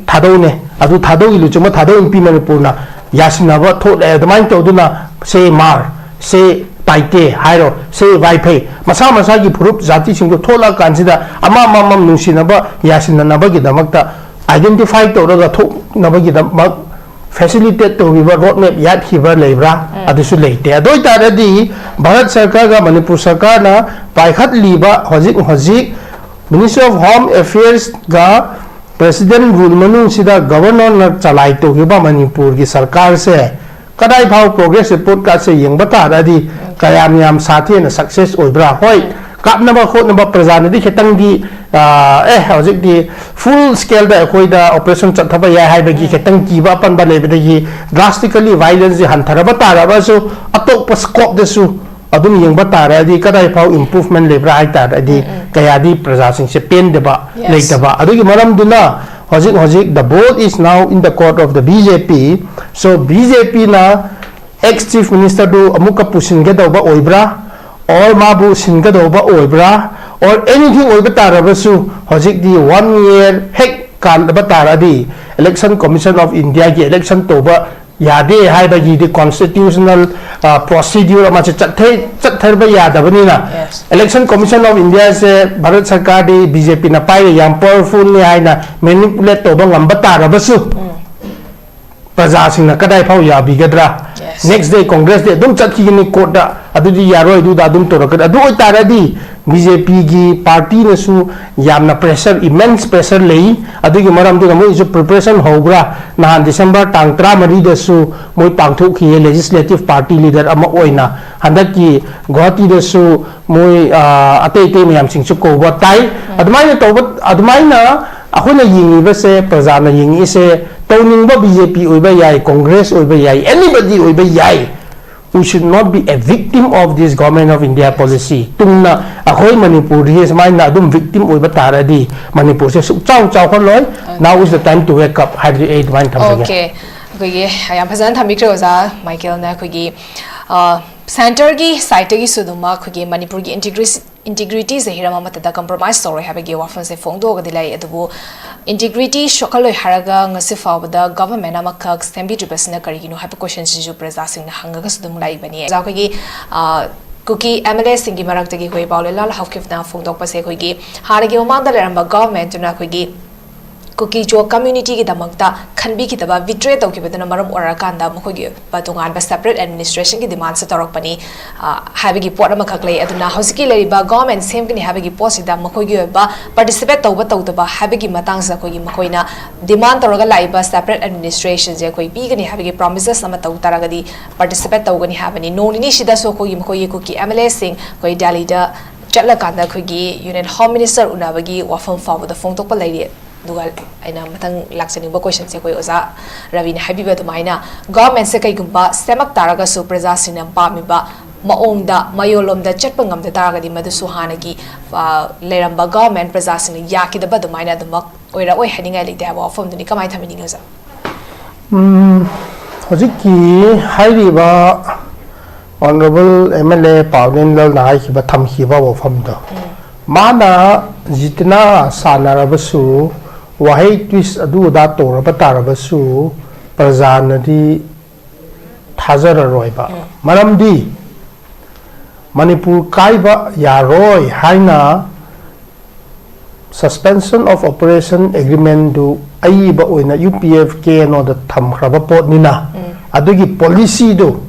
ꯊꯥꯗꯧꯅꯦ, ꯑꯗꯨ ꯊꯥꯗꯧꯒꯤ ꯂꯨꯆꯤꯡꯕ ꯊꯥꯗꯧ ꯅꯨꯄꯤ ꯃꯅꯤꯄꯨꯔꯅ ꯌꯥꯁꯤꯟꯅꯕ ꯊꯣꯛꯂꯛꯑꯦ꯫ ꯑꯗꯨꯃꯥꯏꯅ ꯇꯧꯗꯨꯅ say ꯃꯥꯔ, say ꯄꯥꯏꯇꯦ ꯍꯥꯏꯔꯣ, say ꯋꯥꯏꯐꯩ, ꯃꯁꯥ ꯃꯁꯥꯒꯤ ꯐꯨꯔꯨꯞ ꯖꯥꯇꯤꯁꯤꯡꯗꯣ ꯊꯣꯛꯂꯛꯑꯀꯥꯟꯁꯤꯗ ꯑꯃ ꯑꯃꯃꯝ ꯅꯨꯡꯁꯤꯅꯕ ꯌꯥꯁꯤꯟꯅꯅꯕꯒꯤꯗꯃꯛꯇ identify ꯇꯧꯔꯒ ꯊꯣꯛꯅꯕꯒꯤꯗꯃꯛ facilitate ꯇꯧꯕꯤꯕ ꯔꯣꯗ ꯃꯦꯞ ꯌꯥꯠꯈꯤꯕ ꯂꯩꯕ꯭ꯔꯥ? ꯑꯗꯨꯁꯨ ꯂꯩꯇꯦ꯫ ꯑꯗꯨ ꯑꯣꯏꯇꯥꯔꯗꯤ ꯚꯥꯔꯠ ꯁꯔꯀꯥꯔꯒ ꯃꯅꯤꯄꯨꯔ ꯁꯔꯀꯥꯔꯅ ꯄꯥꯏꯈꯠꯂꯤꯕ ꯍꯧꯖꯤꯛ ꯍꯧꯖꯤꯛ Ministry of Home Affairs ꯒ President Rule ꯃꯅꯨꯡꯁꯤꯗ ꯒꯕꯔꯅꯔꯅ ꯆꯂꯥꯏ ꯇꯧꯈꯤꯕ ꯃꯅꯤꯄꯨꯔꯒꯤ ꯁꯔꯀꯥꯔꯁꯦ ꯀꯗꯥꯏ ꯐꯥꯎ progress report ꯀꯥꯁꯦ ꯌꯦꯡꯕ ꯇꯥꯔꯗꯤ ꯀꯌꯥꯝ ꯌꯥꯝ ꯁꯥꯊꯤꯅ success ꯑꯣꯏꯕ꯭ꯔꯥ? ꯍꯣꯏ, ꯀꯥꯞꯅꯕ ꯈꯣꯠꯅꯕ ꯄ꯭ꯔꯖꯥꯅꯗꯤ ꯈꯤꯇꯪꯗꯤ, ꯑ, ꯑꯦ, ꯍꯧꯖꯤꯛꯇꯤ full scale ꯗ ꯑꯩꯈꯣꯏꯗ operation ꯆꯠꯊꯕ ꯌꯥꯏ ꯍꯥꯏꯕꯒꯤ ꯈꯤꯇꯪ ꯀꯤꯕ ꯑꯄꯟꯕ ꯂꯩꯕꯗꯒꯤ drastically violence ꯁꯤ ꯍꯟꯊꯔꯕ ꯇꯥꯔꯕꯁꯨ ꯑꯇꯣꯞꯄ scope ꯗꯁꯨ ꯑꯗꯨꯝ ꯌꯦꯡꯕ ꯇꯥꯔꯗꯤ ꯀꯗꯥꯏ ꯐꯥꯎ improvement ꯂꯩꯕ꯭ꯔꯥ ꯍꯥꯏ ꯇꯥꯔꯗꯤ, ꯎꯝ, ꯎꯝ꯫ ꯀꯌꯥꯗꯤ ꯄ꯭ꯔꯖꯥꯁꯤꯡꯁꯦ ꯄꯦꯟꯗꯕ, yes, ꯂꯩꯇꯕ꯫ ꯑꯗꯨꯒꯤ ꯃꯔꯝꯗꯨꯅ ꯍꯧꯖꯤꯛ ꯍꯧꯖꯤꯛ the ball is now in the court of the B J P. So B J P ꯅ ex Chief Minister ꯗꯨ ꯑꯃꯨꯛꯀ ꯄꯨꯁꯤꯟꯒꯗꯧꯕ ꯑꯣꯏꯕ꯭ꯔꯥ, or ꯃꯥꯕꯨ ꯁꯤꯟꯒꯗꯧꯕ ꯑꯣꯏꯕ꯭ꯔꯥ, or anything ꯑꯣꯏꯕ ꯇꯥꯔꯕꯁꯨ, ꯍꯧꯖꯤꯛꯇꯤ one year ꯍꯦꯛ ꯀꯥꯟꯗꯕ ꯇꯥꯔꯗꯤ Election Commission of India ꯒꯤ election ꯇꯧꯕ ꯌꯥꯗꯦ ꯍꯥꯏꯕꯒꯤꯗꯤ constitutional, ꯑ, procedure ꯑꯃꯁꯦ ꯆꯠꯊꯩ-, ꯆꯠꯊꯕ ꯌꯥꯗꯕꯅꯤꯅ, yes, Election Commission of India say Bharat ꯁꯔꯀꯥꯔꯗꯤ B J P ꯅ ꯄꯥꯏꯔꯦ, ꯌꯥꯝ powerful ꯅꯤ ꯍꯥꯏꯅ manipulate ꯇꯧꯕ ꯉꯝꯕ ꯇꯥꯔꯕꯁꯨ, ꯎꯝ, ꯄ꯭ꯔꯖꯥꯁꯤꯡꯅ ꯀꯗꯥꯏ ꯐꯥꯎ ꯌꯥꯕꯤꯒꯗ꯭ꯔꯥ? Yes. Next day Congress ꯗꯤ ꯑꯗꯨꯝ ꯆꯠꯈꯤꯒꯅꯤ court ꯇ, ꯑꯗꯨꯗꯤ ꯌꯥꯔꯣꯏ, ꯑꯗꯨꯗ ꯑꯗꯨꯝ ꯇꯧꯔꯛꯀꯅꯤ꯫ ꯑꯗꯨ ꯑꯣꯏꯇꯥꯔꯗꯤ B J P ꯒꯤ party ꯅꯁꯨ ꯌꯥꯝꯅ pressure, immense pressure ꯂꯩ꯫ ꯑꯗꯨꯒꯤ ꯃꯔꯝꯗꯨꯅ ꯃꯣꯏꯁꯨ preparation ꯍꯧꯕ꯭ꯔꯥ? ꯅꯍꯥꯟ December ꯇꯥꯡ ꯇꯔꯥꯃꯔꯤꯗꯁꯨ ꯃꯣꯏ ꯄꯥꯡꯊꯣꯛꯈꯤꯌꯦ, legislative party leader ꯑꯃ ꯑꯣꯏꯅ꯫ ꯍꯟꯗꯛꯀꯤ ꯒꯨꯋꯥꯍꯥꯇꯤꯗꯁꯨ ꯃꯣꯏ, ꯑ, ꯑꯇꯩ ꯑꯇꯩ ꯃꯌꯥꯝꯁꯤꯡꯁꯨ ꯀꯧꯕ ꯇꯥꯏ꯫ ꯎꯝ꯫ ꯑꯗꯨꯃꯥꯏꯅ ꯇꯧꯕ, ꯑꯗꯨꯃꯥꯏꯅ ꯑꯩꯈꯣꯏꯅ ꯌꯦꯡꯉꯤꯕꯁꯦ, ꯄ꯭ꯔꯖꯥꯅ ꯌꯦꯡꯉꯤꯁꯦ, ꯇꯧꯅꯤꯡꯕ B J P ꯑꯣꯏꯕ ꯌꯥꯏ, Congress ꯑꯣꯏꯕ ꯌꯥꯏ, anybody ꯑꯣꯏꯕ ꯌꯥꯏ꯫ We should not be a victim of this Government of India policy. ꯇꯨꯡꯗ ꯑꯩꯈꯣꯏ ꯃꯅꯤꯄꯨꯔꯗꯤ ꯁꯨꯃꯥꯏꯅ ꯑꯗꯨꯝ victim ꯑꯣꯏꯕ ꯇꯥꯔꯗꯤ ꯃꯅꯤꯄꯨꯔꯁꯦ ꯁꯨꯛꯆꯥꯎ ꯆꯥꯎꯈꯠꯂꯣꯏ꯫ Now is the time to wake up ꯍꯥꯏꯕꯗꯤ ꯑꯩ ꯑꯗꯨꯃꯥꯏꯅ ꯊꯝꯖꯒꯦ꯫ Okay. ꯑꯩꯈꯣꯏꯒꯤ ꯌꯥꯝ ꯐꯖꯅ ꯊꯝꯕꯤꯈ꯭ꯔꯦ ꯑꯣꯖꯥ ꯃꯥꯏꯀꯦꯜꯅ꯫ ꯑꯩꯈꯣꯏꯒꯤ, ꯑ, centre ꯒꯤ side ꯇꯒꯤꯁꯨ ꯑꯗꯨꯝ ꯑꯩꯈꯣꯏꯒꯤ ꯃꯅꯤꯄꯨꯔꯒꯤ integri-, integrity ꯁꯦ ꯍꯤꯔꯝ ꯑꯃꯠꯇꯗ compromise ꯇꯧꯔꯣꯏ ꯍꯥꯏꯕꯒꯤ ꯋꯥꯐꯝꯁꯦ ꯐꯣꯡꯗꯣꯛꯑꯒꯗꯤ ꯂꯩ꯫ ꯑꯗꯨꯕꯨ integrity ꯁꯣꯛꯍꯜꯂꯣꯏ ꯍꯥꯏꯔꯒ ꯉꯁꯤ ꯐꯥꯎꯕꯗ government ꯑꯃꯈꯛ ꯁꯦꯝꯕꯤꯗ꯭ꯔꯤꯕꯁꯤꯅ ꯀꯔꯤꯒꯤꯅꯣ ꯍꯥꯏꯕ question ꯁꯤꯁꯨ ꯄ꯭ꯔꯖꯥꯁꯤꯡꯅ ꯍꯪꯉꯒꯁꯨ ꯑꯗꯨꯝ ꯂꯩꯕꯅꯤ꯫ ꯑꯣꯖꯥ, ꯑꯩꯈꯣꯏꯒꯤ, ꯑ, ꯀꯨꯀꯤ M L A ꯁꯤꯡꯒꯤ ꯃꯔꯛꯇꯒꯤ ꯑꯩꯈꯣꯏ ꯄꯥꯎꯂꯦꯂꯥꯜ ꯍꯧꯈꯤꯕꯅ ꯐꯣꯡꯗꯣꯛꯄꯁꯦ, ꯑꯩꯈꯣꯏꯒꯤ ꯍꯥꯟꯅꯒꯤ ꯃꯃꯥꯡꯗ ꯂꯩꯔꯝꯕ government ꯇꯨꯅ ꯑꯩꯈꯣꯏꯒꯤ ꯀꯨꯀꯤ ꯖꯣ community ꯒꯤꯗꯃꯛꯇ ꯈꯟꯕꯤꯈꯤꯗꯕ, betray ꯇꯧꯈꯤꯕꯗꯨꯅ ꯃꯔꯝ ꯑꯣꯏꯔꯀꯥꯟꯗ ꯃꯈꯣꯏꯒꯤ ꯑꯣꯏꯕ ꯇꯣꯉꯥꯟꯕ separate administration ꯒꯤ demand ꯁꯦ ꯇꯧꯔꯛꯄꯅꯤ, ꯑ, ꯍꯥꯏꯕꯒꯤ ꯄꯣꯠ ꯑꯃꯈꯛ ꯂꯩ꯫ ꯑꯗꯨꯅ ꯍꯧꯖꯤꯛꯀꯤ ꯂꯩꯔꯤꯕ government ꯁꯦꯝꯒꯅꯤ ꯍꯥꯏꯕꯒꯤ ꯄꯣꯠꯁꯤꯗ ꯃꯈꯣꯏꯒꯤ ꯑꯣꯏꯕ participate ꯇꯧꯕ ꯇꯧꯗꯕ ꯍꯥꯏꯕꯒꯤ ꯃꯇꯥꯡꯁꯤꯗ ꯑꯩꯈꯣꯏꯒꯤ ꯃꯈꯣꯏꯅ demand ꯇꯧꯔꯒ ꯂꯥꯛꯏꯕ separate administration ꯁꯦ ꯑꯩꯈꯣꯏ ꯄꯤꯒꯅꯤ ꯍꯥꯏꯕꯒꯤ promises ꯑꯃ ꯇꯧ ꯇꯥꯔꯒꯗꯤ participate ꯇꯧꯒꯅꯤ ꯍꯥꯏꯕꯅꯤ꯫ ꯅꯣꯡ ꯅꯤꯅꯤꯁꯤꯗꯁꯨ ꯑꯩꯈꯣꯏꯒꯤ ꯃꯈꯣꯏꯒꯤ ꯀꯨꯀꯤ M L A ꯁꯤꯡ ꯑꯩꯈꯣꯏ ꯗꯦꯜꯂꯤꯗ ꯆꯠꯂꯀꯥꯟꯗ ꯑꯩꯈꯣꯏꯒꯤ Union Home Minister ꯎꯅꯕꯒꯤ ꯋꯥꯐꯝ ꯐꯥꯎꯕꯗ ꯐꯣꯡꯗꯣꯛꯄ ꯂꯩꯔꯤ꯫ ꯑꯗꯨꯒ ꯑꯩꯅ ꯃꯊꯪ ꯂꯥꯛꯆꯅꯤꯡꯕ question ꯁꯦ ꯑꯩꯈꯣꯏ ꯑꯣꯖꯥ ꯔꯕꯤꯅ ꯍꯥꯏꯕꯤꯕ ꯑꯗꯨꯃꯥꯏꯅ government ꯁꯦ ꯀꯩꯒꯨꯝꯕ ꯁꯦꯝꯃꯛ ꯇꯥꯔꯒꯁꯨ ꯄ꯭ꯔꯖꯥꯁꯤꯡꯅ ꯄꯥꯝꯃꯤꯕ ꯃꯑꯣꯡꯗ ꯃꯌꯣꯜꯂꯣꯝꯗ ꯆꯠꯄ ꯉꯝꯗ ꯇꯥꯔꯒꯗꯤ ꯃꯗꯨꯁꯨ ꯍꯥꯟꯅꯒꯤ, ꯑ, ꯂꯩꯔꯝꯕ ꯒꯚꯔꯟꯃꯦꯟꯠ ꯄ꯭ꯔꯖꯥꯁꯤꯡꯅ ꯌꯥꯈꯤꯗꯕ ꯑꯗꯨꯃꯥꯏꯅ ꯑꯗꯨꯃꯛ ꯑꯣꯏꯔꯛꯑꯣꯏ ꯍꯥꯏꯅꯤꯡꯉꯥꯏ ꯂꯩꯇꯦ ꯍꯥꯏꯕ ꯋꯥꯐꯝꯗꯨꯅꯤ꯫ ꯀꯃꯥꯏꯅ ꯊꯝꯕꯤꯅꯤꯡꯉꯤ ꯑꯣꯖꯥ? ꯎꯝ, ꯍꯧꯖꯤꯛꯀꯤ ꯍꯥꯏꯔꯤꯕ Honourable M L A ꯄꯥꯎꯅꯦꯝ ꯂꯜꯅ ꯍꯥꯏꯈꯤꯕ, ꯊꯝꯈꯤꯕ ꯋꯥꯐꯝꯗꯣ, ꯃꯥꯅ ꯖꯤꯇꯅꯥ ꯁꯥꯟꯅꯔꯕꯁꯨ, ꯋꯥꯍꯩ twist ꯑꯗꯨ ꯑꯗꯥ ꯇꯧꯔꯕ ꯇꯥꯔꯕꯁꯨ, ꯄ꯭ꯔꯖꯥꯅꯗꯤ ꯊꯥꯖꯔꯔꯣꯏꯕ꯫ ꯃꯔꯝꯗꯤ ꯃꯅꯤꯄꯨꯔ ꯀꯥꯏꯕ ꯌꯥꯔꯣꯏ ꯍꯥꯏꯅ Suspension of Operation Agreement ꯗꯨ ꯑꯏꯕ ꯑꯣꯏꯅ U P F K N O ꯗ ꯊꯝꯈ꯭ꯔꯕ ꯄꯣꯠꯅꯤꯅ, ꯑꯗꯨꯒꯤ policy ꯗꯨ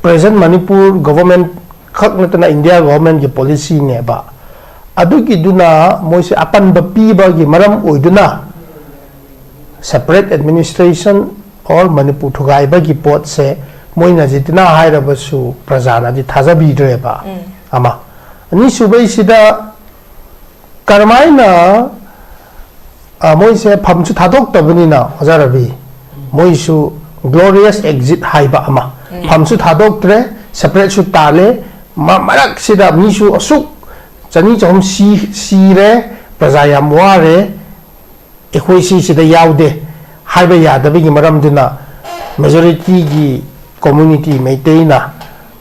present ꯃꯅꯤꯄꯨꯔ government ꯈꯛ ꯅꯠꯇꯅ India government ꯀꯤ policy ꯅꯦꯕ꯫ ꯑꯗꯨꯒꯤꯗꯨꯅ ꯃꯣꯏꯁꯦ ꯑꯄꯟꯕ ꯄꯤꯕꯒꯤ ꯃꯔꯝ ꯑꯣꯏꯗꯨꯅ separate administration or ꯃꯅꯤꯄꯨꯔ ꯊꯨꯒꯥꯏꯕꯒꯤ ꯄꯣꯠꯁꯦ ꯃꯣꯏꯅ ꯖꯤꯇꯅꯥ ꯍꯥꯏꯔꯕꯁꯨ ꯄ꯭ꯔꯖꯥꯅꯗꯤ ꯊꯥꯖꯕꯤꯗ꯭ꯔꯦꯕ꯫ ꯑꯃ꯫ ꯑꯅꯤꯁꯨꯕꯩꯁꯤꯗ ꯀꯔꯝꯍꯥꯏꯅ, ꯑ, ꯃꯣꯏꯁꯦ ꯐꯝꯁꯨ ꯊꯥꯗꯣꯛꯇꯕꯅꯤꯅ, ꯑꯣꯖꯥ ꯔꯕꯤ, ꯃꯣꯏꯁꯨ glorious exit ꯍꯥꯏꯕ ꯑꯃ, ꯐꯝꯁꯨ ꯊꯥꯗꯣꯛꯇ꯭ꯔꯦ, separate ꯁꯨ ꯇꯥꯜꯂꯦ, ꯃ-, ꯃꯔꯛꯁꯤꯗ ꯃꯤꯁꯨ ꯑꯁꯨꯛ ꯆꯅꯤ ꯆꯍꯨꯝ ꯁꯤ-, ꯁꯤꯔꯦ, ꯄ꯭ꯔꯖꯥ ꯌꯥꯝ ꯋꯥꯔꯦ, ꯑꯩꯈꯣꯏ ꯁꯤꯁꯤꯗ ꯌꯥꯎꯗꯦ ꯍꯥꯏꯕ ꯌꯥꯗꯕꯒꯤ ꯃꯔꯝꯗꯨꯅ majority ꯒꯤ community ꯃꯩꯇꯩꯅ,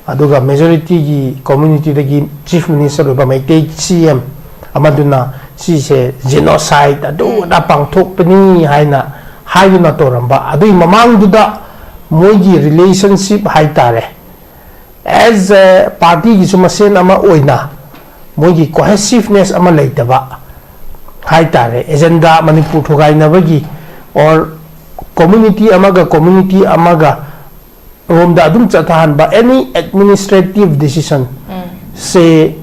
ꯑꯗꯨꯒ majority ꯒꯤ community ꯗꯒꯤ Chief Minister ꯑꯣꯏꯕ ꯃꯩꯇꯩ C M ꯑꯃꯗꯨꯅ ꯁꯤꯁꯦ genocide ꯑꯗꯨ ꯑꯗꯥ ꯄꯥꯡꯊꯣꯛꯄꯅꯤ ꯍꯥꯏꯅ ꯍꯥꯏꯗꯨꯅ ꯇꯧꯔꯝꯕ꯫ ꯑꯗꯨꯒꯤ ꯃꯃꯥꯡꯗꯨꯗ ꯃꯣꯏꯒꯤ relationship ꯍꯥꯏꯇꯥꯔꯦ, as a party ꯒꯤꯁꯨ ꯃꯁꯦꯟ ꯑꯃ ꯑꯣꯏꯅ ꯃꯣꯏꯒꯤ cohesiveness ꯑꯃ ꯂꯩꯇꯕ ꯍꯥꯏꯇꯥꯔꯦ꯫ Agenda, ꯃꯅꯤꯄꯨꯔ ꯊꯨꯒꯥꯏꯅꯕꯒꯤ or community ꯑꯃꯒ community ꯑꯃꯒ ꯔꯣꯝꯗ ꯑꯗꯨꯝ ꯆꯠꯊꯍꯟꯕ, any administrative decision ꯁꯦ,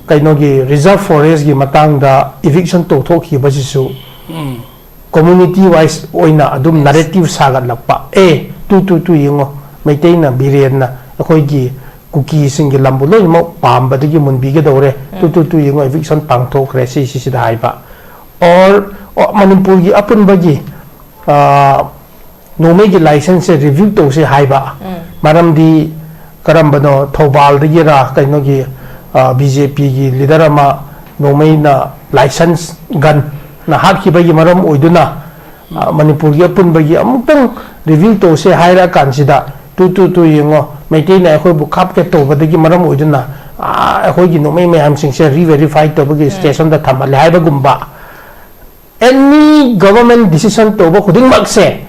ꯀꯩꯅꯣꯒꯤ reserve forest ꯀꯤ ꯃꯇꯥꯡꯗ eviction ꯇꯧꯊꯣꯛꯈꯤꯕꯁꯤꯁꯨ community wise ꯑꯣꯏꯅ ꯑꯗꯨꯝ narrative ꯁꯥꯒꯠꯂꯛꯄ꯫ ꯑꯦ, ꯇꯨ, ꯇꯨ, ꯇꯨ, ꯌꯦꯡꯉꯣ, ꯃꯩꯇꯩꯅ, ꯕꯤꯔꯦꯟꯅ ꯑꯩꯈꯣꯏꯒꯤ ꯀꯨꯀꯤꯁꯤꯡꯒꯤ ꯂꯝꯕꯨ ꯂꯣꯏꯅꯃꯛ ꯄꯥꯝꯕꯗꯒꯤ ꯃꯨꯟꯕꯤꯒꯗꯧꯔꯦ꯫ ꯇꯨ, ꯇꯨ, ꯇꯨ, ꯌꯦꯡꯉꯣ, eviction ꯄꯥꯡꯊꯣꯛꯈ꯭ꯔꯦ, ꯁꯤ, ꯁꯤꯁꯤꯗ ꯍꯥꯏꯕ꯫ Or, ꯑꯣ, ꯃꯅꯤꯄꯨꯔꯒꯤ ꯑꯄꯨꯟꯕꯒꯤ, ꯑ, ꯅꯣꯡꯃꯩꯒꯤ license ꯁꯦ review ꯇꯧꯁꯦ ꯍꯥꯏꯕ꯫ ꯃꯔꯝꯗꯤ ꯀꯔꯝꯕꯅꯣ, ꯊꯧꯕꯥꯜꯗꯒꯤꯔꯥ ꯀꯩꯅꯣꯒꯤ, ꯕꯤ ꯖꯦ ꯄꯤꯒꯤ ꯂꯤꯗꯔ ꯑꯃ ꯅꯣꯡꯃꯩꯅ, ꯂꯥꯏꯁꯦꯟꯁ ꯒꯟꯅ ꯍꯥꯠꯈꯤꯕꯒꯤ ꯃꯔꯝ ꯑꯣꯏꯗꯨꯅ, ꯑ, ꯃꯅꯤꯄꯨꯔꯒꯤ ꯑꯄꯨꯟꯕꯒꯤ ꯑꯃꯨꯛꯇꯪ ꯔꯤꯚꯤꯜ ꯇꯧꯁꯦ ꯍꯥꯏꯔ ꯀꯥꯟꯁꯤꯗ, ꯇꯨ ꯇꯨ ꯇꯨ ꯌꯦꯡꯉꯣ, ꯃꯩꯇꯩꯅ ꯑꯩꯈꯣꯏꯕꯨ ꯈꯥꯞꯀꯦ ꯇꯧꯕꯗꯒꯤ ꯃꯔꯝ ꯑꯣꯏꯗꯨꯅ, ꯑ, ꯑꯩꯈꯣꯏꯒꯤ ꯅꯣꯡꯃꯩ ꯃꯌꯥꯝꯁꯤꯡꯁꯦ ꯔꯤꯚꯦꯔꯤꯐꯥꯏ ꯇꯧꯕꯒꯤ ꯁ꯭ꯇꯦꯖ ꯑꯃꯗ ꯊꯝꯍꯜꯂꯦ ꯍꯥꯏꯕꯒꯨꯝꯕ, ꯑꯦꯅꯤ ꯒꯚꯔꯟꯃꯦꯟ ꯗꯤꯁꯤꯖꯟ ꯇꯧꯕ ꯈꯨꯗꯤꯡꯃꯛꯁꯦ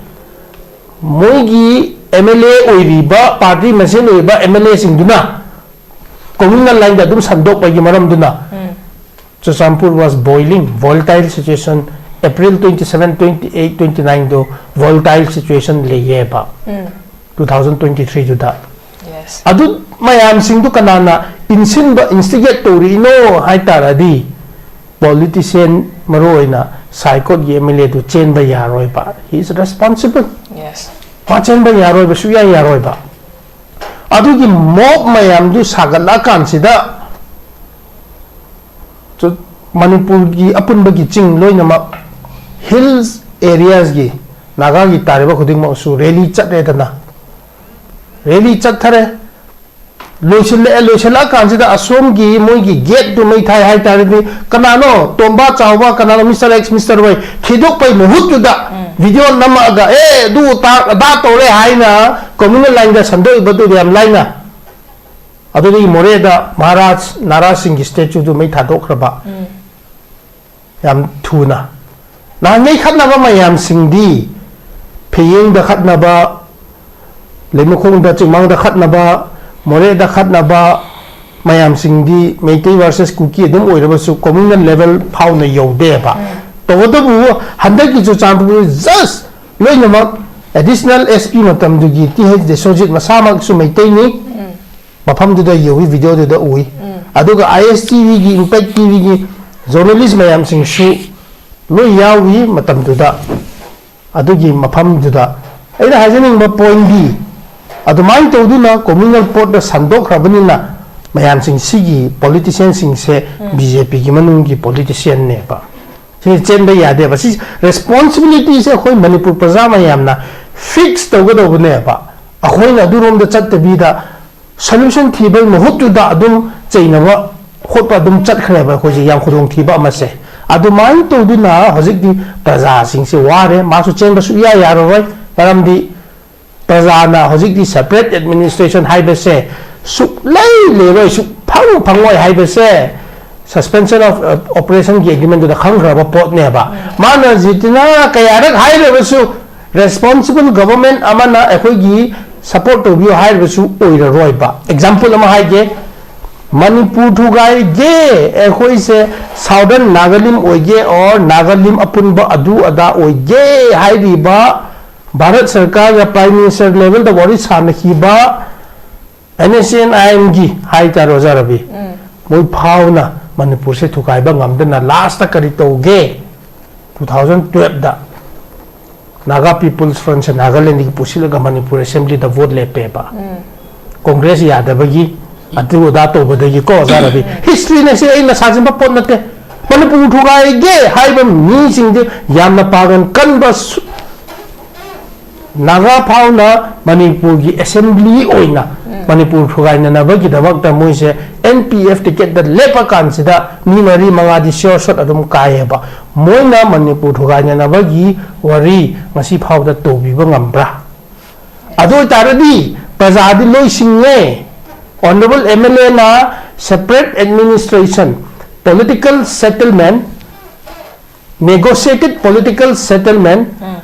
ꯃꯣꯏꯒꯤ ꯑꯦꯝ ꯑꯦꯜ ꯑꯦ ꯑꯣꯏꯔꯤꯕ, ꯄꯥꯔꯇꯤ ꯃꯁꯦꯟ ꯑꯣꯏꯔꯤꯕ ꯑꯦꯝ ꯑꯦꯜ ꯑꯦꯁꯤꯡꯗꯨꯅ ꯀꯣꯃ꯭ꯌꯨꯅꯦꯜ ꯂꯥꯏꯟꯗ ꯑꯗꯨꯝ ꯁꯟꯗꯣꯛꯄꯒꯤ ꯃꯔꯝꯗꯨꯅ, Churachandpur was boiling, volatile situation, April twenty seven, twenty eight, twenty nine ꯗꯣ volatile situation ꯂꯩꯌꯦꯕ, two thousand twenty three ꯗꯨꯗ꯫ Yes. ꯑꯗꯨ ꯃꯌꯥꯝꯁꯤꯡꯗꯨ ꯀꯅꯥꯅ ꯏꯟꯁꯤꯟꯕ, ꯏꯟꯁꯇꯤꯒꯦꯠ ꯇꯧꯔꯤꯅꯣ ꯍꯥꯏ ꯇꯥꯔꯗꯤ, ꯄꯣꯂꯤꯇꯤꯁꯤꯌꯟ, ꯃꯔꯨꯑꯣꯏꯅ ꯁꯥꯏꯀꯣꯠꯀꯤ ꯑꯦꯝ ꯑꯦꯜ ꯑꯦꯗꯨ ꯆꯦꯟꯕ ꯌꯥꯔꯣꯏꯕ꯫ He is responsible. Yes. ꯃꯥ ꯆꯦꯟꯕ ꯌꯥꯔꯣꯏꯕ, ꯁꯨꯛꯌꯥ ꯌꯥꯔꯣꯏꯕ꯫ ꯑꯗꯨꯒꯤ ꯃꯣꯕ ꯃꯌꯥꯝꯗꯨ ꯁꯥꯒꯠꯂꯛꯑꯀꯥꯟꯁꯤꯗ, ꯆꯨ-, ꯃꯅꯤꯄꯨꯔꯒꯤ ꯑꯄꯨꯟꯕꯒꯤ ꯆꯤꯡ ꯂꯣꯏꯅꯃꯛ, ꯍꯤꯜꯁ ꯑꯦꯔꯤꯌꯥꯁꯒꯤ, ꯅꯥꯒꯥꯒꯤ ꯇꯥꯔꯤꯕ ꯈꯨꯗꯤꯡꯃꯛꯁꯨ ꯔꯦꯂꯤ ꯆꯠꯂꯦꯗꯅ, ꯔꯦꯂꯤ ꯆꯠꯊꯔꯦ꯫ ꯂꯣꯏꯁꯤꯜꯂꯛꯑꯦ, ꯂꯣꯏꯁꯤꯜꯂꯛꯑꯀꯥꯟꯁꯤꯗ ꯑꯁꯣꯝꯒꯤ ꯃꯣꯏꯒꯤ ꯒꯦꯠꯇꯨ ꯃꯩ ꯊꯥꯏ ꯍꯥꯏꯇꯥꯔꯗꯤ, ꯀꯅꯥꯅꯣ ꯇꯣꯝꯕ ꯆꯥꯎꯕ, ꯀꯅꯥꯅꯣ ꯃꯤꯁꯇꯔ ꯑꯦꯛꯁ, ꯃꯤꯁꯇꯔ ꯋꯥꯏ ꯊꯤꯗꯣꯛꯄꯩ ꯃꯍꯨꯠꯇꯨꯗ ꯚꯤꯗꯤꯑꯣ ꯅꯝꯃꯛꯑꯒ, "ꯑꯦ, ꯑꯗꯨ ꯇꯥ-, ꯑꯗꯥ ꯇꯧꯔꯦ" ꯍꯥꯏꯅ ꯀꯣꯃ꯭ꯌꯨꯅꯦꯜ ꯂꯥꯏꯟꯗ ꯁꯟꯗꯣꯛꯏꯕꯗꯨ ꯌꯥꯝ ꯂꯥꯏꯅ꯫ ꯑꯗꯨꯗꯒꯤ ꯃꯣꯔꯦꯗ ꯃꯍꯥꯔꯥꯖ ꯅꯥꯔꯥꯖꯁꯤꯡꯒꯤ ꯁ꯭ꯇꯦꯆꯨꯗꯨ ꯃꯩ ꯊꯥꯗꯣꯛꯈ꯭ꯔꯕ꯫ ꯌꯥꯝ ꯊꯨꯅ꯫ ꯅꯍꯥꯟꯉꯩ ꯈꯠꯅꯕ ꯃꯌꯥꯝꯁꯤꯡꯗꯤ, ꯐꯌꯦꯡꯗ ꯈꯠꯅꯕ, ꯂꯩꯃꯈꯣꯡꯗ, ꯆꯤꯡꯃꯥꯡꯗ ꯈꯠꯅꯕ, ꯃꯣꯔꯦꯗ ꯈꯠꯅꯕ ꯃꯌꯥꯝꯁꯤꯡꯗꯤ ꯃꯩꯇꯩ versus ꯀꯨꯀꯤ ꯑꯗꯨꯝ ꯑꯣꯏꯔꯕꯁꯨ, communal level ꯐꯥꯎꯅ ꯌꯧꯗꯦꯕ꯫ ꯇꯧꯕꯇꯕꯨ ꯍꯟꯗꯛꯀꯤ ꯆꯨꯔꯆꯥꯟꯄꯨꯔ just ꯂꯣꯏꯅꯃꯛ additional S P ꯃꯇꯝꯗꯨꯒꯤ ꯇꯤ ꯑꯩꯆ ꯗꯤꯁꯣꯖꯤꯠ ꯃꯁꯥꯃꯛꯁꯨ ꯃꯩꯇꯩꯅꯤ꯫ ꯃꯐꯝꯗꯨꯗ ꯌꯧꯏ, ꯚꯤꯗꯤꯑꯣꯗꯨꯗ ꯎꯏ꯫ ꯑꯗꯨꯒ I S T V ꯒꯤ, Impact T V ꯒꯤ journalist ꯃꯌꯥꯝꯁꯤꯡꯁꯨ ꯂꯣꯏ ꯌꯥꯎꯏ ꯃꯇꯝꯗꯨꯗ꯫ ꯑꯗꯨꯒꯤ ꯃꯐꯝꯗꯨꯗ ꯑꯩꯅ ꯍꯥꯏꯖꯅꯤꯡꯕ point ꯗꯤ, ꯑꯗꯨꯃꯥꯏꯅ ꯇꯧꯗꯨꯅ communal ꯄꯣꯠꯇ ꯁꯟꯗꯣꯛꯈ꯭ꯔꯕꯅꯤꯅ ꯃꯌꯥꯝꯁꯤꯡ, ꯁꯤꯒꯤ ꯄꯣꯂꯤꯇꯤꯁꯤꯌꯟꯁꯤꯡꯁꯦ ꯕꯤ ꯖꯦ ꯄꯤꯒꯤ ꯃꯅꯨꯡꯒꯤ ꯄꯣꯂꯤꯇꯤꯁꯤꯌꯟꯅꯦꯕ꯫ ꯁꯤ ꯆꯦꯟꯕ ꯌꯥꯗꯦꯕ꯫ ꯁꯤ ꯔꯦꯁꯄꯣꯟꯁꯤꯕꯤꯂꯤꯇꯤꯁꯦ ꯑꯩꯈꯣꯏ ꯃꯅꯤꯄꯨꯔ ꯄ꯭ꯔꯖꯥ ꯃꯌꯥꯝꯅ ꯐꯤꯛꯁ ꯇꯧꯒꯗꯧꯕꯅꯦꯕ꯫ ꯑꯩꯈꯣꯏꯅ ꯑꯗꯨꯔꯣꯝꯗ ꯆꯠꯇꯕꯤꯗ Solution ꯊꯤꯕꯒꯤ ꯃꯍꯨꯠꯇꯨꯗ ꯑꯗꯨꯝ ꯆꯩꯅꯕ ꯈꯣꯠꯄ ꯑꯗꯨꯝ ꯆꯠꯈ꯭ꯔꯦꯕ ꯑꯩꯈꯣꯏꯁꯦ, ꯌꯥꯝ ꯈꯨꯗꯣꯡꯊꯤꯕ ꯑꯃꯁꯦ꯫ ꯑꯗꯨꯃꯥꯏꯅ ꯇꯧꯗꯨꯅ ꯍꯧꯖꯤꯛꯇꯤ ꯄ꯭ꯔꯖꯥꯁꯤꯡꯁꯦ ꯋꯥꯔꯦ, ꯃꯥꯁꯨ ꯆꯦꯟꯕ ꯁꯨꯛꯌꯥ ꯌꯥꯔꯔꯣꯏ꯫ ꯃꯔꯝꯗꯤ ꯄ꯭ꯔꯖꯥꯅ ꯍꯧꯖꯤꯛꯇꯤ separate administration ꯍꯥꯏꯕꯁꯦ ꯁꯨꯛꯂꯩ ꯂꯩꯔꯣꯏ, ꯁꯨꯛꯐꯪ ꯐꯪꯉꯣꯏ ꯍꯥꯏꯕꯁꯦ suspension of operationꯒꯤ agreementꯗꯨꯗ ꯈꯪꯈ꯭ꯔꯕ ꯄꯣꯠꯅꯦꯕ꯫ ꯃꯥꯅ ꯖꯤꯇꯅ ꯀꯌꯥꯔꯛ ꯍꯥꯏꯔꯕꯁꯨ, responsible government ꯑꯃꯅ ꯑꯩꯈꯣꯏꯒꯤ support ꯇꯧꯕꯤꯌꯨ ꯍꯥꯏꯔꯕꯁꯨ ꯑꯣꯏꯔꯔꯣꯏꯕ꯫ Example ꯑꯃ ꯍꯥꯏꯒꯦ, ꯃꯅꯤꯄꯨꯔ ꯊꯨꯒꯥꯏꯒꯦ, ꯑꯩꯈꯣꯏꯁꯦ Southern ꯅꯥꯒꯥꯂꯤꯝ ꯑꯣꯏꯒꯦ or ꯅꯥꯒꯥꯂꯤꯝ ꯑꯄꯨꯟꯕ ꯑꯗꯨ ꯑꯗꯥ ꯑꯣꯏꯒꯦ ꯍꯥꯏꯔꯤꯕ ꯚꯥꯔꯠ ꯁꯔꯀꯥꯔꯒ Prime Minister levelꯗ ꯋꯥꯔꯤ ꯁꯥꯟꯅꯈꯤꯕ NSCN-IMꯒꯤ ꯍꯥꯏꯇꯥꯔꯦ, ꯑꯣꯖꯥ ꯔꯕꯤ, ꯃꯣꯏ ꯐꯥꯎꯅ ꯃꯅꯤꯄꯨꯔꯁꯦ ꯊꯨꯒꯥꯏꯕ ꯉꯝꯗꯅ lastꯇ ꯀꯔꯤ ꯇꯧꯒꯦ? Two thousand twelveꯗ Naga People's Frontꯁꯦ ꯅꯥꯒꯥꯂꯦꯟꯗꯒꯤ ꯄꯨꯁꯤꯜꯂꯒ ꯃꯅꯤꯄꯨꯔ assemblyꯗ vote ꯂꯦꯞꯄꯦꯕ꯫ Congress ꯌꯥꯗꯕꯒꯤ, ꯑꯗꯨ ꯑꯗꯥ ꯇꯧꯕꯗꯒꯤꯀꯣ, ꯑꯣꯖꯥ ꯔꯕꯤ, historyꯅ ꯁꯤ ꯑꯩꯅ ꯁꯥꯖꯤꯟꯕ ꯄꯣꯠ ꯅꯠꯇꯦ꯫ ꯃꯅꯤꯄꯨꯔ ꯊꯨꯒꯥꯏꯒꯦ ꯍꯥꯏꯕ ꯃꯤꯁꯤꯡꯗꯤ ꯌꯥꯝꯅ ꯄꯥꯡꯒꯜ ꯀꯟꯕ ꯁꯨ-, ꯅꯥꯒꯥ ꯐꯥꯎꯅ ꯃꯅꯤꯄꯨꯔꯒꯤ assembly ꯑꯣꯏꯅ ꯃꯅꯤꯄꯨꯔ ꯊꯨꯒꯥꯏꯅꯅꯕꯒꯤꯗꯃꯛꯇ ꯃꯣꯏꯁꯦ NPF ticketꯇ ꯂꯦꯞꯄ ꯀꯥꯟꯁꯤꯗ ꯃꯤ ꯃꯔꯤ ꯃꯉꯥꯗꯤ sure shot ꯑꯗꯨꯝ ꯀꯥꯏꯌꯦꯕ꯫ ꯃꯣꯏꯅ ꯃꯅꯤꯄꯨꯔ ꯊꯨꯒꯥꯏꯅꯅꯕꯒꯤ ꯋꯥꯔꯤ ꯉꯁꯤ ꯐꯥꯎꯗ ꯇꯧꯕꯤꯕ ꯉꯝꯕ꯭ꯔꯥ? ꯑꯗꯨ ꯑꯣꯏꯇꯥꯔꯗꯤ ꯄ꯭ꯔꯖꯥꯗꯤ ꯂꯣꯏ ꯁꯤꯡꯉꯦ꯫ Honourable MLAꯅ separate administration, political settlement, negotiated political settlement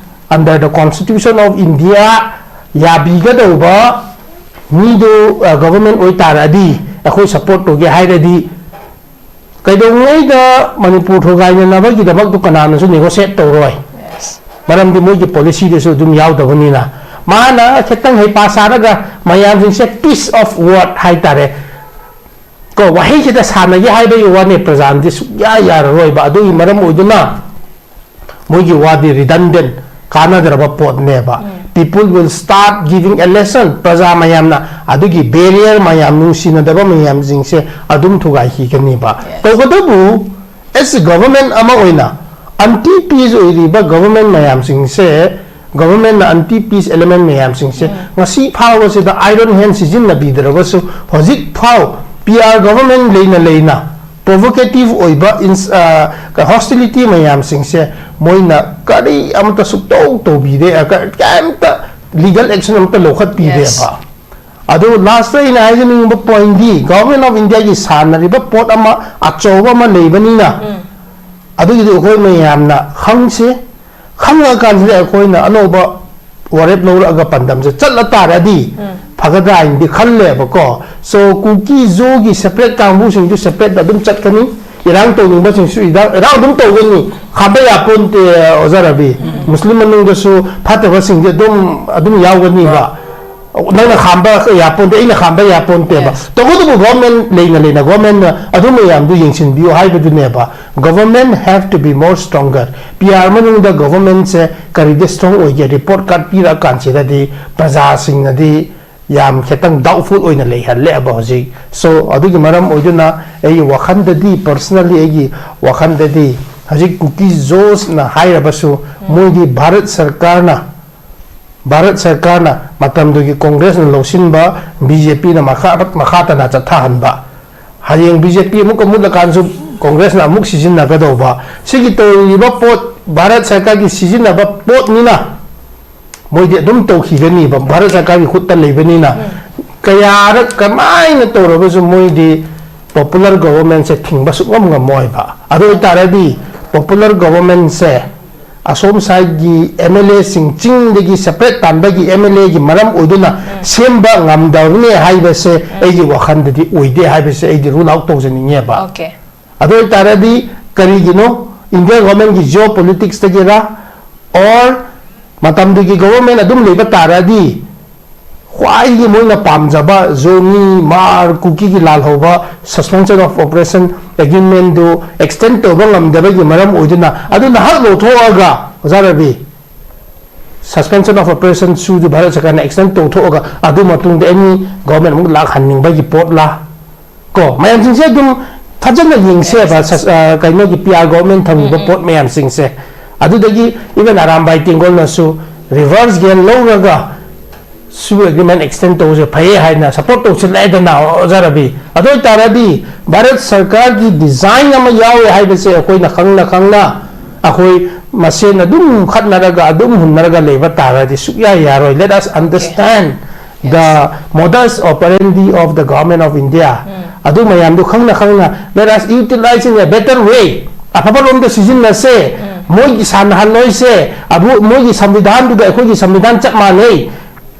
under the Constitution of India ꯌꯥꯕꯤꯒꯗꯧꯕ ꯃꯤꯗꯨ, ꯑ, government ꯑꯣꯏꯇꯥꯔꯗꯤ, ꯑꯩꯈꯣꯏ support ꯇꯧꯒꯦ ꯍꯥꯏꯔꯗꯤ, ꯀꯩꯗꯧꯉꯩꯗ ꯃꯅꯤꯄꯨꯔ ꯊꯨꯒꯥꯏꯅꯅꯕꯒꯤꯗꯃꯛꯇ ꯀꯅꯥꯅꯁꯨ negotiate ꯇꯧꯔꯣꯏ꯫ ꯃꯔꯝꯗꯤ ꯃꯣꯏꯒꯤ policyꯗꯁꯨ ꯑꯗꯨꯝ ꯌꯥꯎꯗꯕꯅꯤꯅ꯫ ꯃꯥꯅ ꯈꯤꯇꯪ ꯍꯩꯄꯥ ꯁꯥꯔꯒ ꯃꯌꯥꯝꯁꯤꯡꯁꯦ piece of word ꯍꯥꯏꯇꯥꯔꯦ, ꯀꯣ, ꯋꯥꯍꯩꯁꯤꯗ ꯁꯥꯟꯅꯒꯦ ꯍꯥꯏꯕꯒꯤ ꯋꯥꯅꯤ, ꯄ꯭ꯔꯖꯥꯅꯗꯤ ꯁꯨꯛꯌꯥ ꯌꯥꯔꯔꯣꯏꯕ꯫ ꯑꯗꯨꯒꯤ ꯃꯔꯝ ꯑꯣꯏꯗꯨꯅ ꯃꯣꯏꯒꯤ ꯋꯥꯗꯤ redundant, ꯀꯥꯟꯅꯗ꯭ꯔꯕ ꯄꯣꯠꯅꯦꯕ꯫ People will start giving a lesson. ꯄ꯭ꯔꯖꯥ ꯃꯌꯥꯝꯅ ꯑꯗꯨꯒꯤ barrier ꯃꯌꯥꯝ, ꯅꯨꯡꯁꯤꯅꯗꯕ ꯃꯌꯥꯝꯁꯤꯡꯁꯦ ꯑꯗꯨꯝ ꯊꯨꯒꯥꯏꯈꯤꯒꯅꯤꯕ꯫ ꯇꯧꯕꯇꯕꯨ, as a government ꯑꯃ ꯑꯣꯏꯅ, anti peace ꯑꯣꯏꯔꯤꯕ government ꯃꯌꯥꯝꯁꯤꯡꯁꯦ ꯒꯚꯔꯟꯃꯦꯟꯠꯅ ꯑꯦꯟꯇꯤ ꯄꯤꯁ ꯑꯦꯂꯤꯃꯦꯟꯠ ꯃꯌꯥꯝꯁꯤꯡꯁꯦ ꯉꯁꯤ ꯐꯥꯎꯕꯁꯤꯗ ꯑꯥꯏꯔꯟ ꯍꯦꯟ ꯁꯤꯖꯤꯟꯅꯕꯤꯗ꯭ꯔꯕꯁꯨ, ꯍꯧꯖꯤꯛ ꯐꯥꯎ ꯄꯤ ꯑꯥꯔ ꯒꯚꯔꯟꯃꯦꯟꯠ ꯂꯩꯅ ꯂꯩꯅ ꯄ꯭ꯔꯣꯚꯣꯀꯦꯇꯤꯚ ꯑꯣꯏꯕ ꯏꯟꯁ-, ꯑ, ꯍꯣꯁꯇꯤꯂꯤꯇꯤ ꯃꯌꯥꯝꯁꯤꯡꯁꯦ ꯃꯣꯏꯅ ꯀꯔꯤ ꯑꯃꯠꯇ ꯁꯨꯛꯇꯧ ꯇꯧꯕꯤꯗꯦ, ꯑ, ꯀ-, ꯀꯩꯝꯇ ꯂꯤꯒꯦꯜ ꯑꯦꯛꯁꯟ ꯑꯃꯠꯇ ꯂꯧꯈꯠꯄꯤꯗꯦꯕ꯫ Yes. ꯑꯗꯨ ꯂꯥꯁꯇ ꯑꯩꯅ ꯍꯥꯏꯖꯅꯤꯡꯕ ꯄꯣꯏꯟꯗꯤ, ꯒꯚꯔꯟꯃꯦꯟꯠ ꯑꯣꯐ ꯏꯟꯗꯤꯌꯥꯒꯤ ꯁꯥꯟꯅꯔꯤꯕ ꯄꯣꯠ ꯑꯃ ꯑꯆꯧꯕ ꯑꯃ ꯂꯩꯕꯅꯤꯅ, ꯑꯗꯨꯒꯤꯗꯤ ꯑꯩꯈꯣꯏ ꯃꯌꯥꯝꯅ ꯈꯪꯁꯦ꯫ ꯈꯪꯉꯀꯥꯟꯁꯤꯗ ꯑꯩꯈꯣꯏꯅ ꯑꯅꯧꯕ ꯋꯥꯔꯦꯞ ꯂꯧꯔꯛꯑꯒ ꯄꯥꯟꯗꯝꯁꯦ ꯆꯠꯂ ꯇꯥꯔꯗꯤ ꯐꯒꯗ꯭ꯔꯥ ꯍꯥꯏꯅꯗꯤ ꯈꯜꯂꯦꯕꯀꯣ꯫ So, ꯀꯨꯀꯤ ꯖꯣꯒꯤ ꯁꯦꯄꯔꯦꯠ ꯀꯥꯡꯕꯨꯁꯤꯡꯁꯨ ꯁꯦꯄꯔꯦꯠ ꯑꯗꯨꯝ ꯆꯠꯀꯅꯤ꯫ ꯏꯔꯥꯡ ꯇꯧꯅꯤꯡꯕꯁꯤꯡꯁꯨ ꯏꯔꯥꯡ, ꯏꯔꯥꯡ ꯑꯗꯨꯝ ꯇꯧꯒꯅꯤ꯫ ꯈꯥꯝꯕ ꯌꯥꯄꯣꯟꯇꯦ, ꯑꯣꯖꯥ ꯔꯕꯤ꯫ ꯃꯨꯁꯂꯤꯝ ꯃꯅꯨꯡꯗꯁꯨ ꯐꯠꯇꯕꯁꯤꯡꯗꯤ ꯑꯗꯨꯝ, ꯑꯗꯨꯝ ꯌꯥꯎꯒꯅꯤꯕ꯫ ꯅꯪꯅ ꯈꯥꯝꯕ ꯌꯥꯄꯣꯟꯇꯦ, ꯑꯩꯅ ꯈꯥꯝꯕ ꯌꯥꯄꯣꯟꯇꯦꯕ꯫ Yes. ꯇꯧꯕꯇꯕꯨ ꯒꯣꯔꯃꯦꯟ ꯂꯩꯅ ꯂꯩꯅ ꯒꯣꯔꯃꯦꯟꯅ ꯑꯗꯨ ꯃꯌꯥꯝꯗꯨ ꯌꯦꯡꯁꯤꯟꯕꯤꯌꯨ ꯍꯥꯏꯕꯗꯨꯅꯦꯕ꯫ Government have to be more stronger. P R ꯃꯅꯨꯡꯗ ꯒꯣꯚꯔꯟꯃꯦꯟꯠꯁꯦ ꯀꯔꯤꯗ ꯁ꯭ꯇꯔꯣꯡ ꯑꯣꯏꯒꯦ? ꯔꯤꯄꯣꯔꯠ ꯀꯥꯔꯗ ꯄꯤꯔꯛꯑꯀꯥꯟꯁꯤꯗꯗꯤ ꯄ꯭ꯔꯖꯥꯁꯤꯡꯅꯗꯤ ꯌꯥꯝ ꯈꯤꯇꯪ ꯗꯥꯎꯠꯐꯨꯜ ꯑꯣꯏꯅ ꯂꯩꯍꯜꯂꯦꯕ ꯍꯧꯖꯤꯛ꯫ So, ꯑꯗꯨꯒꯤ ꯃꯔꯝ ꯑꯣꯏꯗꯨꯅ ꯑꯩꯒꯤ ꯋꯥꯈꯜꯗꯗꯤ, ꯄꯔꯁꯅꯦꯜꯂꯤ ꯑꯩꯒꯤ ꯋꯥꯈꯜꯗꯗꯤ, ꯍꯧꯖꯤꯛ ꯀꯨꯀꯤ ꯖꯣꯁꯅ ꯍꯥꯏꯔꯕꯁꯨ, ꯃꯣꯏꯗꯤ ꯚꯥꯔꯠ ꯁꯔꯀꯥꯔꯅ, ꯚꯥꯔꯠ ꯁꯔꯀꯥꯔꯅ ꯃꯇꯝꯗꯨꯒꯤ ꯀꯣꯡꯒ꯭ꯔꯦꯁꯅ ꯂꯧꯁꯤꯟꯕ, ꯕꯤ ꯖꯦ ꯄꯤꯅ ꯃꯈꯥ, ꯃꯈꯥ ꯇꯥꯅ ꯆꯠꯊꯍꯟꯕ, ꯍꯌꯦꯡ ꯕꯤ ꯖꯦ ꯄꯤ ꯑꯃꯨꯛꯀ ꯃꯨꯠꯂꯀꯥꯟꯁꯨ ꯀꯣꯡꯒ꯭ꯔꯦꯁꯅ ꯑꯃꯨꯛ ꯁꯤꯖꯤꯟꯅꯒꯗꯧꯕ, ꯁꯤꯒꯤ ꯇꯧꯔꯤꯕ ꯄꯣꯠ ꯚꯥꯔꯠ ꯁꯔꯀꯥꯔꯒꯤ ꯁꯤꯖꯤꯟꯅꯕ ꯄꯣꯠꯅꯤꯅ ꯃꯣꯏꯗꯤ ꯑꯗꯨꯝ ꯇꯧꯈꯤꯒꯅꯤꯕ, ꯚꯥꯔꯠ ꯁꯔꯀꯥꯔꯒꯤ ꯈꯨꯠꯇ ꯂꯩꯕꯅꯤꯅ꯫ ꯀꯌꯥꯔꯛ ꯀꯃꯥꯏꯅ ꯇꯧꯔꯕꯁꯨ ꯃꯣꯏꯗꯤ ꯄꯣꯄꯨꯂꯔ ꯒꯣꯚꯔꯟꯃꯦꯟꯠꯁꯦ ꯊꯤꯡꯕ ꯁꯨꯛꯉꯝ ꯉꯝꯃꯣꯏꯕ꯫ ꯑꯗꯨ ꯑꯣꯏꯇꯥꯔꯗꯤ ꯄꯣꯄꯨꯂꯔ ꯒꯣꯚꯔꯟꯃꯦꯟꯠꯁꯦ ꯑꯁꯣꯝ ꯁꯥꯏꯠꯀꯤ ꯑꯦꯝ ꯑꯦꯜ ꯑꯦꯁꯤꯡ, ꯆꯤꯡꯗꯒꯤ ꯁꯦꯄꯔꯦꯠ ꯇꯥꯟꯕꯒꯤ ꯑꯦꯝ ꯑꯦꯜ ꯑꯦꯒꯤ ꯃꯔꯝ ꯑꯣꯏꯗꯨꯅ ꯁꯦꯝꯕ ꯉꯝꯗꯕꯅꯤ ꯍꯥꯏꯕꯁꯦ ꯑꯩꯒꯤ ꯋꯥꯈꯜꯗꯗꯤ ꯑꯣꯏꯗꯦ ꯍꯥꯏꯕꯁꯦ ꯑꯩꯗꯤ ꯔꯨꯜ ꯑꯥꯎꯠ ꯇꯧꯖꯅꯤꯡꯉꯦꯕ꯫ Okay. ꯑꯗꯨ ꯑꯣꯏꯇꯥꯔꯗꯤ ꯀꯔꯤꯒꯤꯅꯣ? ꯏꯟꯗꯤꯌꯥ ꯒꯣꯚꯔꯟꯃꯦꯟꯠꯀꯤ ꯖꯤꯑꯣ ꯄꯣꯂꯤꯇꯤꯛꯁꯇꯒꯤꯔ, or ꯃꯇꯝꯗꯨꯒꯤ ꯒꯣꯚꯔꯟꯃꯦꯟꯠ ꯑꯗꯨꯝ ꯂꯩꯕ ꯇꯥꯔꯗꯤ, ꯈ꯭ꯋꯥꯏꯗꯒꯤ ꯃꯣꯏꯅ ꯄꯥꯝꯖꯕ ꯖꯣꯅꯤ, ꯃꯥꯔ, ꯀꯨꯀꯤꯒꯤ ꯂꯥꯜꯍꯧꯕ, suspension of operation agreement do extend ꯇꯧꯕ ꯉꯝꯗꯕꯒꯤ ꯃꯔꯝ ꯑꯣꯏꯗꯨꯅ, ꯑꯗꯨ ꯅꯍꯥꯛ ꯂꯧꯊꯣꯛꯑꯒ, ꯑꯣꯖꯥ Ravi, suspension of operation ꯁꯨꯗꯨ Bharat ꯁꯔꯀꯥꯔꯅ extend ꯇꯧꯊꯣꯛꯑꯒ, ꯑꯗꯨ ꯃꯇꯨꯡꯗ any ꯒꯣꯚꯔꯟꯃꯦꯟꯠ ꯑꯃꯨꯛ ꯂꯥꯛꯍꯟꯅꯤꯡꯕꯒꯤ ꯄꯣꯠꯂꯥ? ꯀꯣ, ꯃꯌꯥꯝꯁꯤꯡꯁꯦ ꯑꯗꯨꯝ ꯐꯖꯅ ꯌꯦꯡꯁꯦꯕ, ꯁꯁ-, ꯑ, ꯀꯩꯅꯣꯒꯤ ꯄꯤ ꯑꯥꯔ ꯒꯣꯚꯔꯟꯃꯦꯟꯠ ꯊꯝꯃꯤꯕ ꯄꯣꯠ ꯃꯌꯥꯝꯁꯤꯡꯁꯦ꯫ ꯑꯗꯨꯗꯒꯤ even ꯑꯔꯥꯝꯕꯥꯏ ꯇꯦꯡꯒꯣꯜꯅꯁꯨ reverse gear ꯂꯧꯔꯒ ꯁꯤꯕꯨ agreement extend ꯇꯧꯕꯁꯦ ꯐꯩꯌꯦ ꯍꯥꯏꯅ support ꯇꯧꯁꯤꯜꯂꯛꯑꯦꯗꯅ ꯑꯣꯖꯥ ꯔꯕꯤ꯫ ꯑꯗꯨ ꯑꯣꯏꯇꯥꯔꯗꯤ ꯚꯥꯔꯠ ꯁꯔꯀꯥꯔꯒꯤ design ꯑꯃ ꯌꯥꯎꯋꯦ ꯍꯥꯏꯕꯁꯦ ꯑꯩꯈꯣꯏꯅ ꯈꯪꯅ ꯈꯪꯅ ꯑꯩꯈꯣꯏ ꯃꯁꯦꯟ ꯑꯗꯨꯝ ꯈꯠꯅꯔꯒ ꯑꯗꯨꯝ ꯍꯨꯟꯅꯔꯒ ꯂꯩꯕ ꯇꯥꯔꯗꯤ ꯁꯨꯛꯌꯥ ꯌꯥꯔꯣꯏ꯫ Let us understand the modus operandi of the Government of India꯫ ꯑꯗꯨ ꯃꯌꯥꯝꯗꯨ ꯈꯪꯅ ꯈꯪꯅ let us utilize in a better way꯫ ꯑꯐꯕ ꯔꯣꯝꯗ ꯁꯤꯖꯤꯟꯅꯁꯦ꯫ ꯃꯣꯏꯒꯤ ꯁꯥꯟꯅꯍꯜꯂꯣꯏꯁꯦ꯫ ꯑꯗꯨ ꯃꯣꯏꯒꯤ ꯁꯪꯕꯤꯙꯥꯟꯗꯨꯒ ꯑꯩꯈꯣꯏꯒꯤ ꯁꯪꯕꯤꯙꯥꯟ ꯆꯞ ꯃꯥꯟꯅꯩ꯫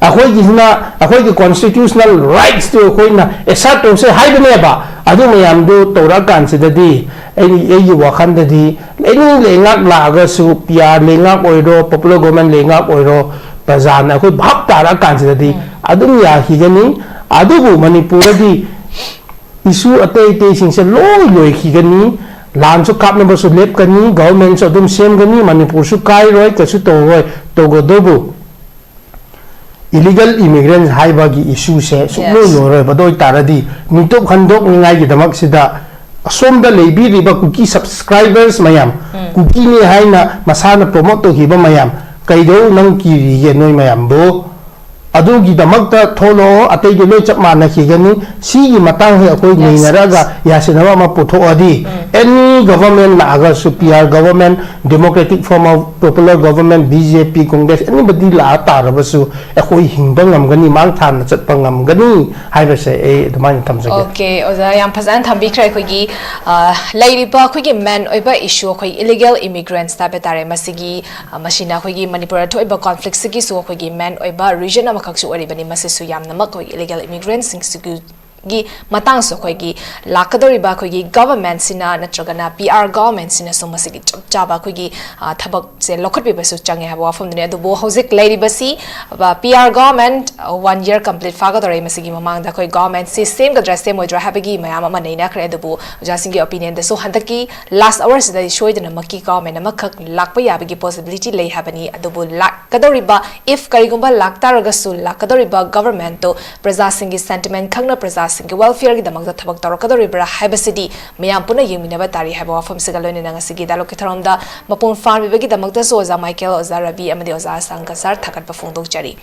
ꯑꯩꯈꯣꯏꯒꯤꯁꯤꯅ ꯑꯩꯈꯣꯏꯒꯤ constitutional rights ꯇꯨ ꯑꯩꯈꯣꯏꯅ assert ꯇꯧꯁꯦ ꯍꯥꯏꯕꯅꯦꯕ꯫ ꯑꯗꯨ ꯃꯌꯥꯝꯗꯨ ꯇꯧꯔꯛꯑꯀꯥꯟꯁꯤꯗꯗꯤ ꯑꯩ, ꯑꯩꯒꯤ ꯋꯥꯈꯜꯗꯗꯤ any ꯂꯩꯉꯥꯛ ꯂꯥꯛꯑꯒꯁꯨ, P R ꯂꯩꯉꯥꯛ ꯑꯣꯏꯔꯣ, popular government ꯂꯩꯉꯥꯛ ꯑꯣꯏꯔꯣ, ꯄ꯭ꯔꯖꯥꯅ ꯑꯩꯈꯣꯏ ꯚꯥꯞ ꯇꯥꯔꯛꯑꯀꯥꯟꯁꯤꯗꯗꯤ ꯑꯗꯨꯝ ꯌꯥꯈꯤꯒꯅꯤ꯫ ꯑꯗꯨꯕꯨ ꯃꯅꯤꯄꯨꯔꯗꯗꯤ issue ꯑꯇꯩ ꯑꯇꯩꯁꯤꯡꯁꯦ ꯂꯣꯏ ꯂꯣꯏꯈꯤꯒꯅꯤ꯫ ꯂꯥꯟꯁꯨ ꯀꯥꯞꯅꯕꯁꯨ ꯂꯦꯞꯀꯅꯤ, government ꯁꯨ ꯑꯗꯨꯝ ꯁꯦꯝꯒꯅꯤ, ꯃꯅꯤꯄꯨꯔꯁꯨ ꯀꯥꯏꯔꯣꯏ, ꯀꯩꯁꯨ ꯇꯧꯔꯣꯏ꯫ ꯇꯧꯒꯗꯧꯕꯨ illegal immigrants ꯍꯥꯏꯕꯒꯤ issue ꯁꯦ ꯁꯨꯛꯂꯣꯏ Yes. ꯂꯣꯏꯔꯣꯏꯕ꯫ ꯑꯗꯨ ꯑꯣꯏꯇꯥꯔꯗꯤ ꯃꯤꯇꯣꯞ ꯈꯟꯗꯣꯛꯅꯤꯡꯉꯥꯏꯒꯤꯗꯃꯛꯁꯤꯗ ꯑꯁꯣꯝꯗ ꯂꯩꯕꯤꯔꯤꯕ ꯀꯨꯀꯤ subscribers ꯃꯌꯥꯝ, ꯀꯨꯀꯤꯅꯤ ꯍꯥꯏꯅ ꯃꯁꯥꯅ promote ꯇꯧꯈꯤꯕ ꯃꯌꯥꯝ, ꯀꯩꯗꯧ ꯅꯪ ꯀꯤꯔꯤꯒꯦ ꯅꯣꯏ ꯃꯌꯥꯝꯕꯨ? ꯑꯗꯨꯒꯤꯗꯃꯛꯇ ꯊꯣꯛꯂꯛꯑꯣ, ꯑꯇꯩꯗꯤ ꯂꯣꯏ ꯆꯞ ꯃꯥꯟꯅꯈꯤꯒꯅꯤ꯫ ꯁꯤꯒꯤ ꯃꯇꯥꯡꯁꯦ ꯑꯩꯈꯣꯏ Yes, ꯅꯩꯅꯔꯒ yes. ꯌꯥꯁꯤꯟꯅꯕ ꯑꯃ ꯄꯨꯊꯣꯛꯑꯗꯤ, any government ꯂꯥꯛꯑꯒꯁꯨ, P R government, democratic form of popular government, B J P, Congress, anybody ꯂꯥꯛꯑ ꯇꯥꯔꯕꯁꯨ ꯑꯩꯈꯣꯏ ꯍꯤꯡꯕ ꯉꯝꯒꯅꯤ, ꯃꯥꯡ ꯊꯥꯅ ꯆꯠꯄ ꯉꯝꯒꯅꯤ ꯍꯥꯏꯕꯁꯦ ꯑꯩ ꯑꯗꯨꯃꯥꯏꯅ ꯊꯝꯖꯒꯦ꯫ Okay, ꯑꯣꯖꯥ, ꯌꯥꯝ ꯐꯖꯅ ꯊꯝꯕꯤꯈ꯭ꯔꯦ꯫ ꯑꯩꯈꯣꯏꯒꯤ, ꯑ, ꯂꯩꯔꯤꯕ ꯑꯩꯈꯣꯏꯒꯤ main ꯑꯣꯏꯕ issue, ꯑꯩꯈꯣꯏ illegal immigrants ꯍꯥꯏꯕ ꯇꯥꯔꯦ, ꯃꯁꯤꯒꯤ, ꯑ, ꯃꯁꯤꯅ ꯑꯩꯈꯣꯏꯒꯤ ꯃꯅꯤꯄꯨꯔꯗ ꯊꯣꯛꯏꯕ conflict ꯁꯤꯒꯤꯁꯨ ꯑꯩꯈꯣꯏꯒꯤ main ꯑꯣꯏꯕ reason ꯑꯃꯈꯛꯁꯨ ꯑꯣꯏꯔꯤꯕꯅꯤ꯫ ꯃꯁꯤꯁꯨ ꯌꯥꯝꯅꯃꯛ ꯑꯩꯈꯣꯏꯒꯤ illegal immigrants ꯁꯤꯡꯁꯤꯒꯤ ꯒꯤ ꯃꯇꯥꯡꯁꯨ ꯑꯩꯈꯣꯏꯒꯤ ꯂꯥꯛꯀꯗꯧꯔꯤꯕ ꯑꯩꯈꯣꯏꯒꯤ government ꯁꯤꯅ ꯅꯠꯇ꯭ꯔꯒꯅ P R government ꯁꯤꯅꯁꯨ ꯃꯁꯤꯒꯤ ꯆꯞ ꯆꯥꯕ ꯑꯩꯈꯣꯏꯒꯤ, ꯑ, ꯊꯕꯛꯁꯦ ꯂꯧꯈꯠꯄꯤꯕꯁꯨ ꯆꯪꯉꯦ ꯍꯥꯏꯕ ꯋꯥꯐꯝꯗꯨꯅꯤ꯫ ꯑꯗꯨꯕꯨ ꯍꯧꯖꯤꯛ ꯂꯩꯔꯤꯕꯁꯤ, ꯑ, P R government, ꯑ, one year complete ꯐꯥꯒꯗꯧꯔꯦ꯫ ꯃꯁꯤꯒꯤ ꯃꯃꯥꯡꯗ ꯑꯩꯈꯣꯏ government ꯁꯤ ꯁꯦꯝꯒꯗ꯭ꯔꯥ ꯁꯦꯝꯃꯣꯏꯗ꯭ꯔꯥ ꯍꯥꯏꯕꯒꯤ ꯃꯌꯥꯝ ꯑꯃ ꯅꯩꯅꯈ꯭ꯔꯦ꯫ ꯑꯗꯨꯕꯨ ꯑꯣꯖꯥꯁꯤꯡꯒꯤ opinion ꯗꯁꯨ ꯍꯟꯗꯛꯀꯤ last hour ꯁꯤꯗꯗꯤ ꯁꯣꯏꯗꯅꯃꯛꯀꯤ government ꯑꯃꯈꯛ ꯂꯥꯛꯄ ꯌꯥꯕꯒꯤ possibility ꯂꯩ ꯍꯥꯏꯕꯅꯤ꯫ ꯑꯗꯨꯕꯨ ꯂꯥꯛꯀꯗꯧꯔꯤꯕ, if ꯀꯔꯤꯒꯨꯝꯕ ꯂꯥꯛꯇꯥꯔꯒꯁꯨ, ꯂꯥꯛꯀꯗꯧꯔꯤꯕ government ꯇꯣ ꯄ꯭ꯔꯖꯥꯁꯤꯡꯒꯤ sentiment ꯈꯪꯅ, ꯄ꯭ꯔꯖꯥ ꯑꯉꯥꯡꯁꯤꯡꯒꯤ welfareꯒꯤꯗꯃꯛꯇ ꯊꯕꯛ ꯇꯧꯔꯛꯀꯗꯧꯔꯤꯕ꯭ꯔꯥ ꯍꯥꯏꯕꯁꯤꯗꯤ ꯃꯌꯥꯝ ꯄꯨꯟꯅ ꯌꯦꯡꯃꯤꯟꯅꯕ ꯇꯥꯔꯤ ꯍꯥꯏꯕ ꯋꯥꯐꯝꯁꯤꯒ ꯂꯣꯏꯅꯅ ꯉꯁꯤꯒꯤ dialogueꯀꯤ ꯊꯧꯔꯝꯗ ꯃꯄꯨꯡ ꯐꯥꯍꯟꯕꯤꯕꯒꯤꯗꯃꯛꯇꯁꯨ ꯑꯣꯖꯥ ꯃꯥꯏꯀꯦꯜ, ꯑꯣꯖꯥ ꯔꯕꯤ ꯑꯃꯗꯤ ꯑꯣꯖꯥ ꯑꯁꯂꯝꯒ sir ꯊꯥꯒꯠꯄ ꯐꯣꯡꯗꯣꯛꯆꯔꯤ꯫